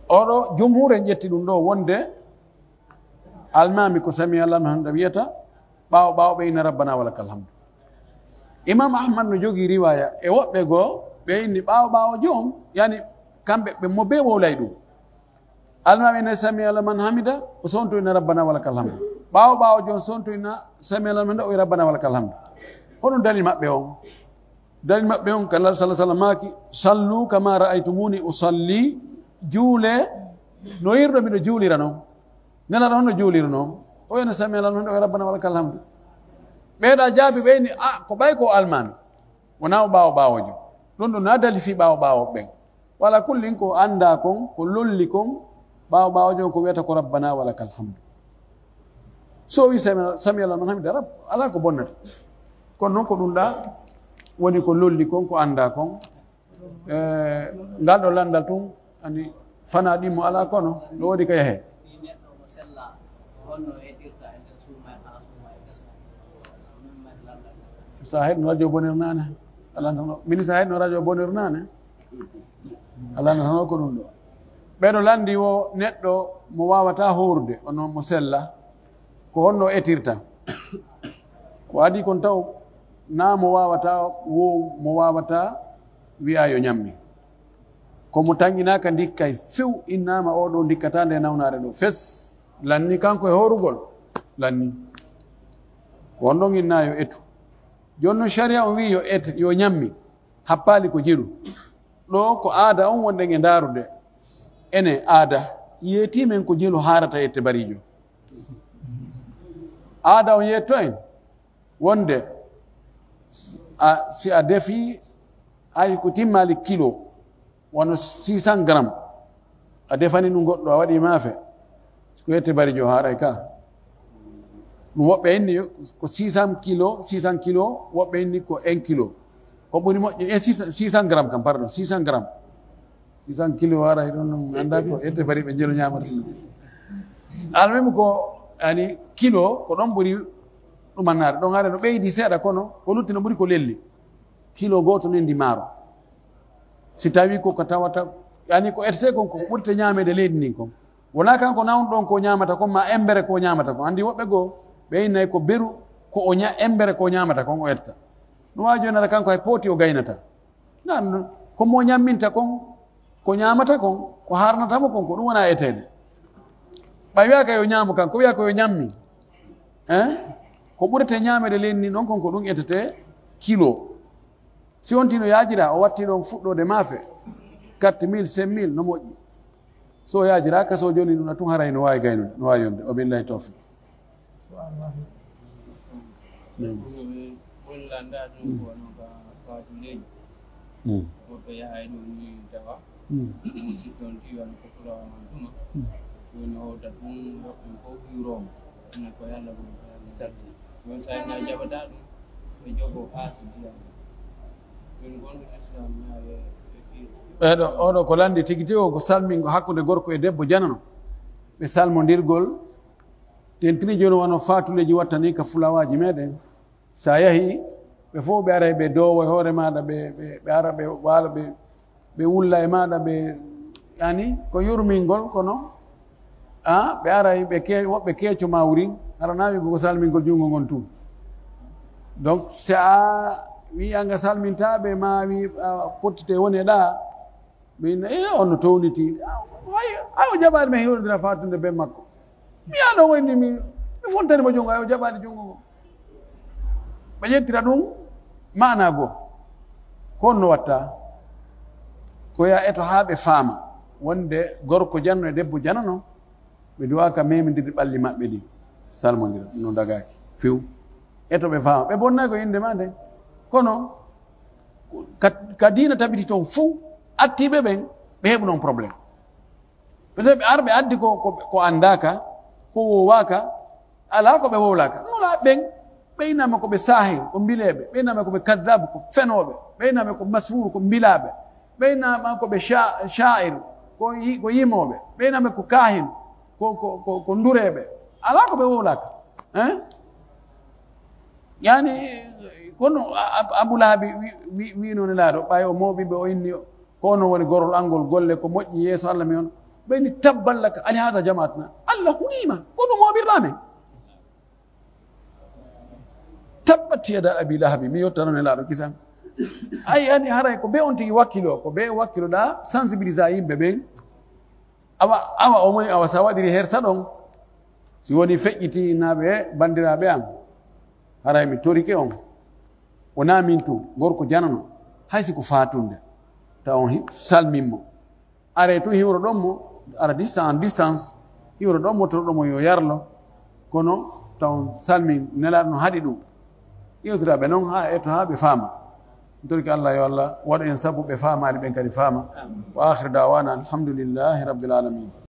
Oɗo jumhur en ƴetti ɗum ɗo wonde almaami ko sami Allahu liman hamida wiyata, ɓaawo, ɓaawo ɓe inna rabbana wa lakal hamdu. Imam Ahmad no jogii riwaya e woɓɓe goo, ɓe inni ɓaawo, ɓaawo jon, yani kamɓe ɓe mo bee wowlay ɗum. Almaami ina sami Allahu liman hamida, o sontoyna rabbana wa lakal hamdu. Ɓaawo ɓaawojo on sontoyna sami Allahu liman hamida, o rabbana wa lakal hamdu. Hono dalil maɓɓe on? Dalil maɓɓe on, ka Nulaaɗo sallallahu alaihi wasallam maaki, "Sallu kama ra'aytumuni usalli." Juule no yirɗo miɗo juulira non. Nelaaɗo honno juulirnoo? O wi'ano, "Sami Allahu liman hamida, o rabbana wa lakal hamdu." Ɓeeɗa jaabi ɓe ni, "A, ko ɓay ko almaami. Wonaa o ɓaawo ɓaawojo." Ɗun ɗun na dalil fii ɓaawo ɓaawo ɓen. Wala kullin ko anndaa kon, ko lolli kon, ɓaawo ɓaawojo on ko wi'ata ko rabbana wa lakal hamdu. So o wi'i sami, sami Allahu liman hamida, rab-, alaa ko bonnata. Kono non ko ɗun ɗa woni ko lolli kon, ko anndaa kon. Eh, ngal ɗo lanndal tun, ani fanaa ɗimmo alaa kono, no woodi ka yahee. Ni neɗɗo mo sella, ko honno o etirta e nder suuma e haa suuma e gasa? Min mari lanndal ngal. Sa heɗno radio bonir naane, a lanndano, min sa heɗno radio bonir naane, a lanndano ko ɗun ɗo. Ɓeɗo lanndi wo neɗɗo mo waawataa hoorude, ono mo sella, ko honno o etirta? Ko adii kon taw, naa mo waawataa wo, mo waawataa wi'aa yo ñammi. Ko mo tanƴinaaka ndikkay few, innaama oo ɗoo ndikkataa nde nawnaare ɗoo. Fes, lanni kanko e hoorugol, lanni. Ko on ɗon innaa yo etu. Jooni non, sharia on wi'i yo et-, yo ñammi, happaali ko jelu. Ɗoo ko aada on wonɗen e ndaarude. Enen aada, yeetii men ko jelu haarata e tebariijo. Aada on yeetto en wonde a, si a defii hay ko timmaali kilo, wano six cents grammes, a defani ɗum goɗɗo, a waɗi maafe, ko yette bari jo haaray ka. Ɗum woɓɓe inni ko six cents kilo, six cents kilo, woɓɓe inni ko un kilo. Ko ɓuri moƴƴi, e six cents, six cents grammes kam, pardon, six cents grammes. Six cents kilo haray ɗon, ɗum anndaa ko yette bari ɓe jelo ñaamata ɗum. Almuhim ko, yani, kilo ko ɗon ɓuri ɗumannaade. Ɗon haray no ɓeydi seeɗa, kono ko lutti no ɓuri ko lelli. Kilo gooto nendi maaro. Si tawii ko ko tawata, yani ko etete kon, ko ɓurte ñaameede leydi ndin kon. Wonaa kanko nawnuɗo on ko ñaamata kon, maa embere ko ñaamata kon. Anndi woɓɓe goo, ɓe innay ko beru, ko o ña-, embere ko ñaamata kon o etta. Ɗum waawi jooni ara kanko hay pooti o gaynata. Nan, ko mo ñamminta kon, ko ñaamata kon, ko harnata mo kon, ko ɗum wona eteede. Ɓay wi'aaka yo ñaamu kan, ko wi'aa ko yo ñammi. Eh? Ko ɓurete ñaameede leydi ndin ɗon kon, ko ɗum etete kilo. Si on tino yaajira, o watti ɗon fuɗɗoode maafe, quatre mille, cinq mille, no moƴƴi. So o yaajiraaka, so o joni ɗum na tun, haray no waawi gaynude, no waawi yonde. O billahi tawfiq. Ɗum ɓe woni lannda ɗum ko wano ka faatuleeji. Mm. Woɓɓe yahay ɗum ni tawa. Mm. Musiɗɗo on tiyo no ko fulawa man tuma. Mm. Woni howta ɗum, woɓɓe fof yuroomo. Ene ko Yalla, ko Yalla. Won sa ina jaɓata ɗum, ɓe jogo haa si diya. Ɗum gonɗo Islam na e, e fii. Ɓeɗo, oɗo ko lanndi tigi tigi o, ko salmingo hakkunde gorko e debbo janano. Ɓe salmondirgol, tentini jooni wano faatuleeji wattani ka fulawaaji meɗen. Sa yahi, ɓe fof ɓe aray ɓe doowo e hoore maaɗa, ɓe, ɓe, ɓe ara ɓe waala, ɓe, ɓe wulla e maaɗa, ɓe, yani, ko yurmingol, kono, a, ɓe aray ɓe ke-, woɓɓe keeco ma wurin, hara na wi'ugo ko salmingol junngo ngon tun. Donc, si a wi'i anga salmintaa ɓe, ma wi'i a pottite woni e ɗa, Min, e, on no townitii. Ay, ay, o jaɓaali men hiwrondira faatunde ben makko. Mi yaa ɗon wayni mi, mi fontani mo junngo, ay, o jaɓaali junngo ngo. Ɓe ƴettira ɗum maanaa goo. Ko honno watta? Ko yo a eto haa ɓe faama wonde gorko janno e debbo janano, ɓe duwaaka memindirde ɓalli maɓɓe ɗin. Salmondira, no dagaaki. Few. Eto ɓe faama. Ɓe bonnay ko innde maa nden. Kono, ka, ka diina tabiti ton fow, attiiɓe ɓen, ɓe heɓu non problème. Parce que ɓe ar ɓe addi ko, ko, ko anndaaka, ko woowaaka, alaa ko ɓe wowlaaka. Nulaaɓe ɓen, ɓe innaama ko ɓe saahir, ko mbileeɓe, ɓe innaama ko ɓe kaddaab, ko fenooɓe, ɓe innaama ko mashuur, ko mbilaaɓe, ɓe innaama ko ɓe sha-, sha'ir, ko yi-, ko yimooɓe, ɓe innaama ko kaahin, ko, ko, ko, ko ndureeɓe. Alaa ko ɓe wowlaaka. Hein? Yani, kono A-, A-, Abu Lahabi wi-, wi-, wiino Nelaaɗo, ɓay o mooɓi ɓe, o inni, "Ko onon woni gorol angol golle, ko moƴƴi yeeso Alla mi on." Ɓe inni, "Tabban laka, alihaza jama'atna?" Alla huniima, ko ɗum mooɓirɗaa men? Tabbat yada Abi Lahabi, mi yottano Nelaaɗo kisan. Ay, yani, haray ko be on tigi wakkilo, ko be wakkilo ɗa sensibilisa yimɓe ɓen. Awa awa o moni awa sa waɗiri hersa ɗon, si woni feƴƴitinaaɓe e banndiraaɓe an, haray mi torike on. Wonaa min tun, gorko janano, hay si ko faatunde, taw on salmin mo. Are tun hiwroɗon mo, ara distance en distance, hiwroɗon mo, toroɗon mo yo yarlo, kono taw on salmin. Nelaaɗo no haɗi ɗum. Yewtira ɓe non haa eto haa ɓe faama. Torki Allah yo Allah waɗu en sabu ɓe faamaali ɓen kadi faama. Wa akhiru da'wana alhamdulillahi rabbil alamin.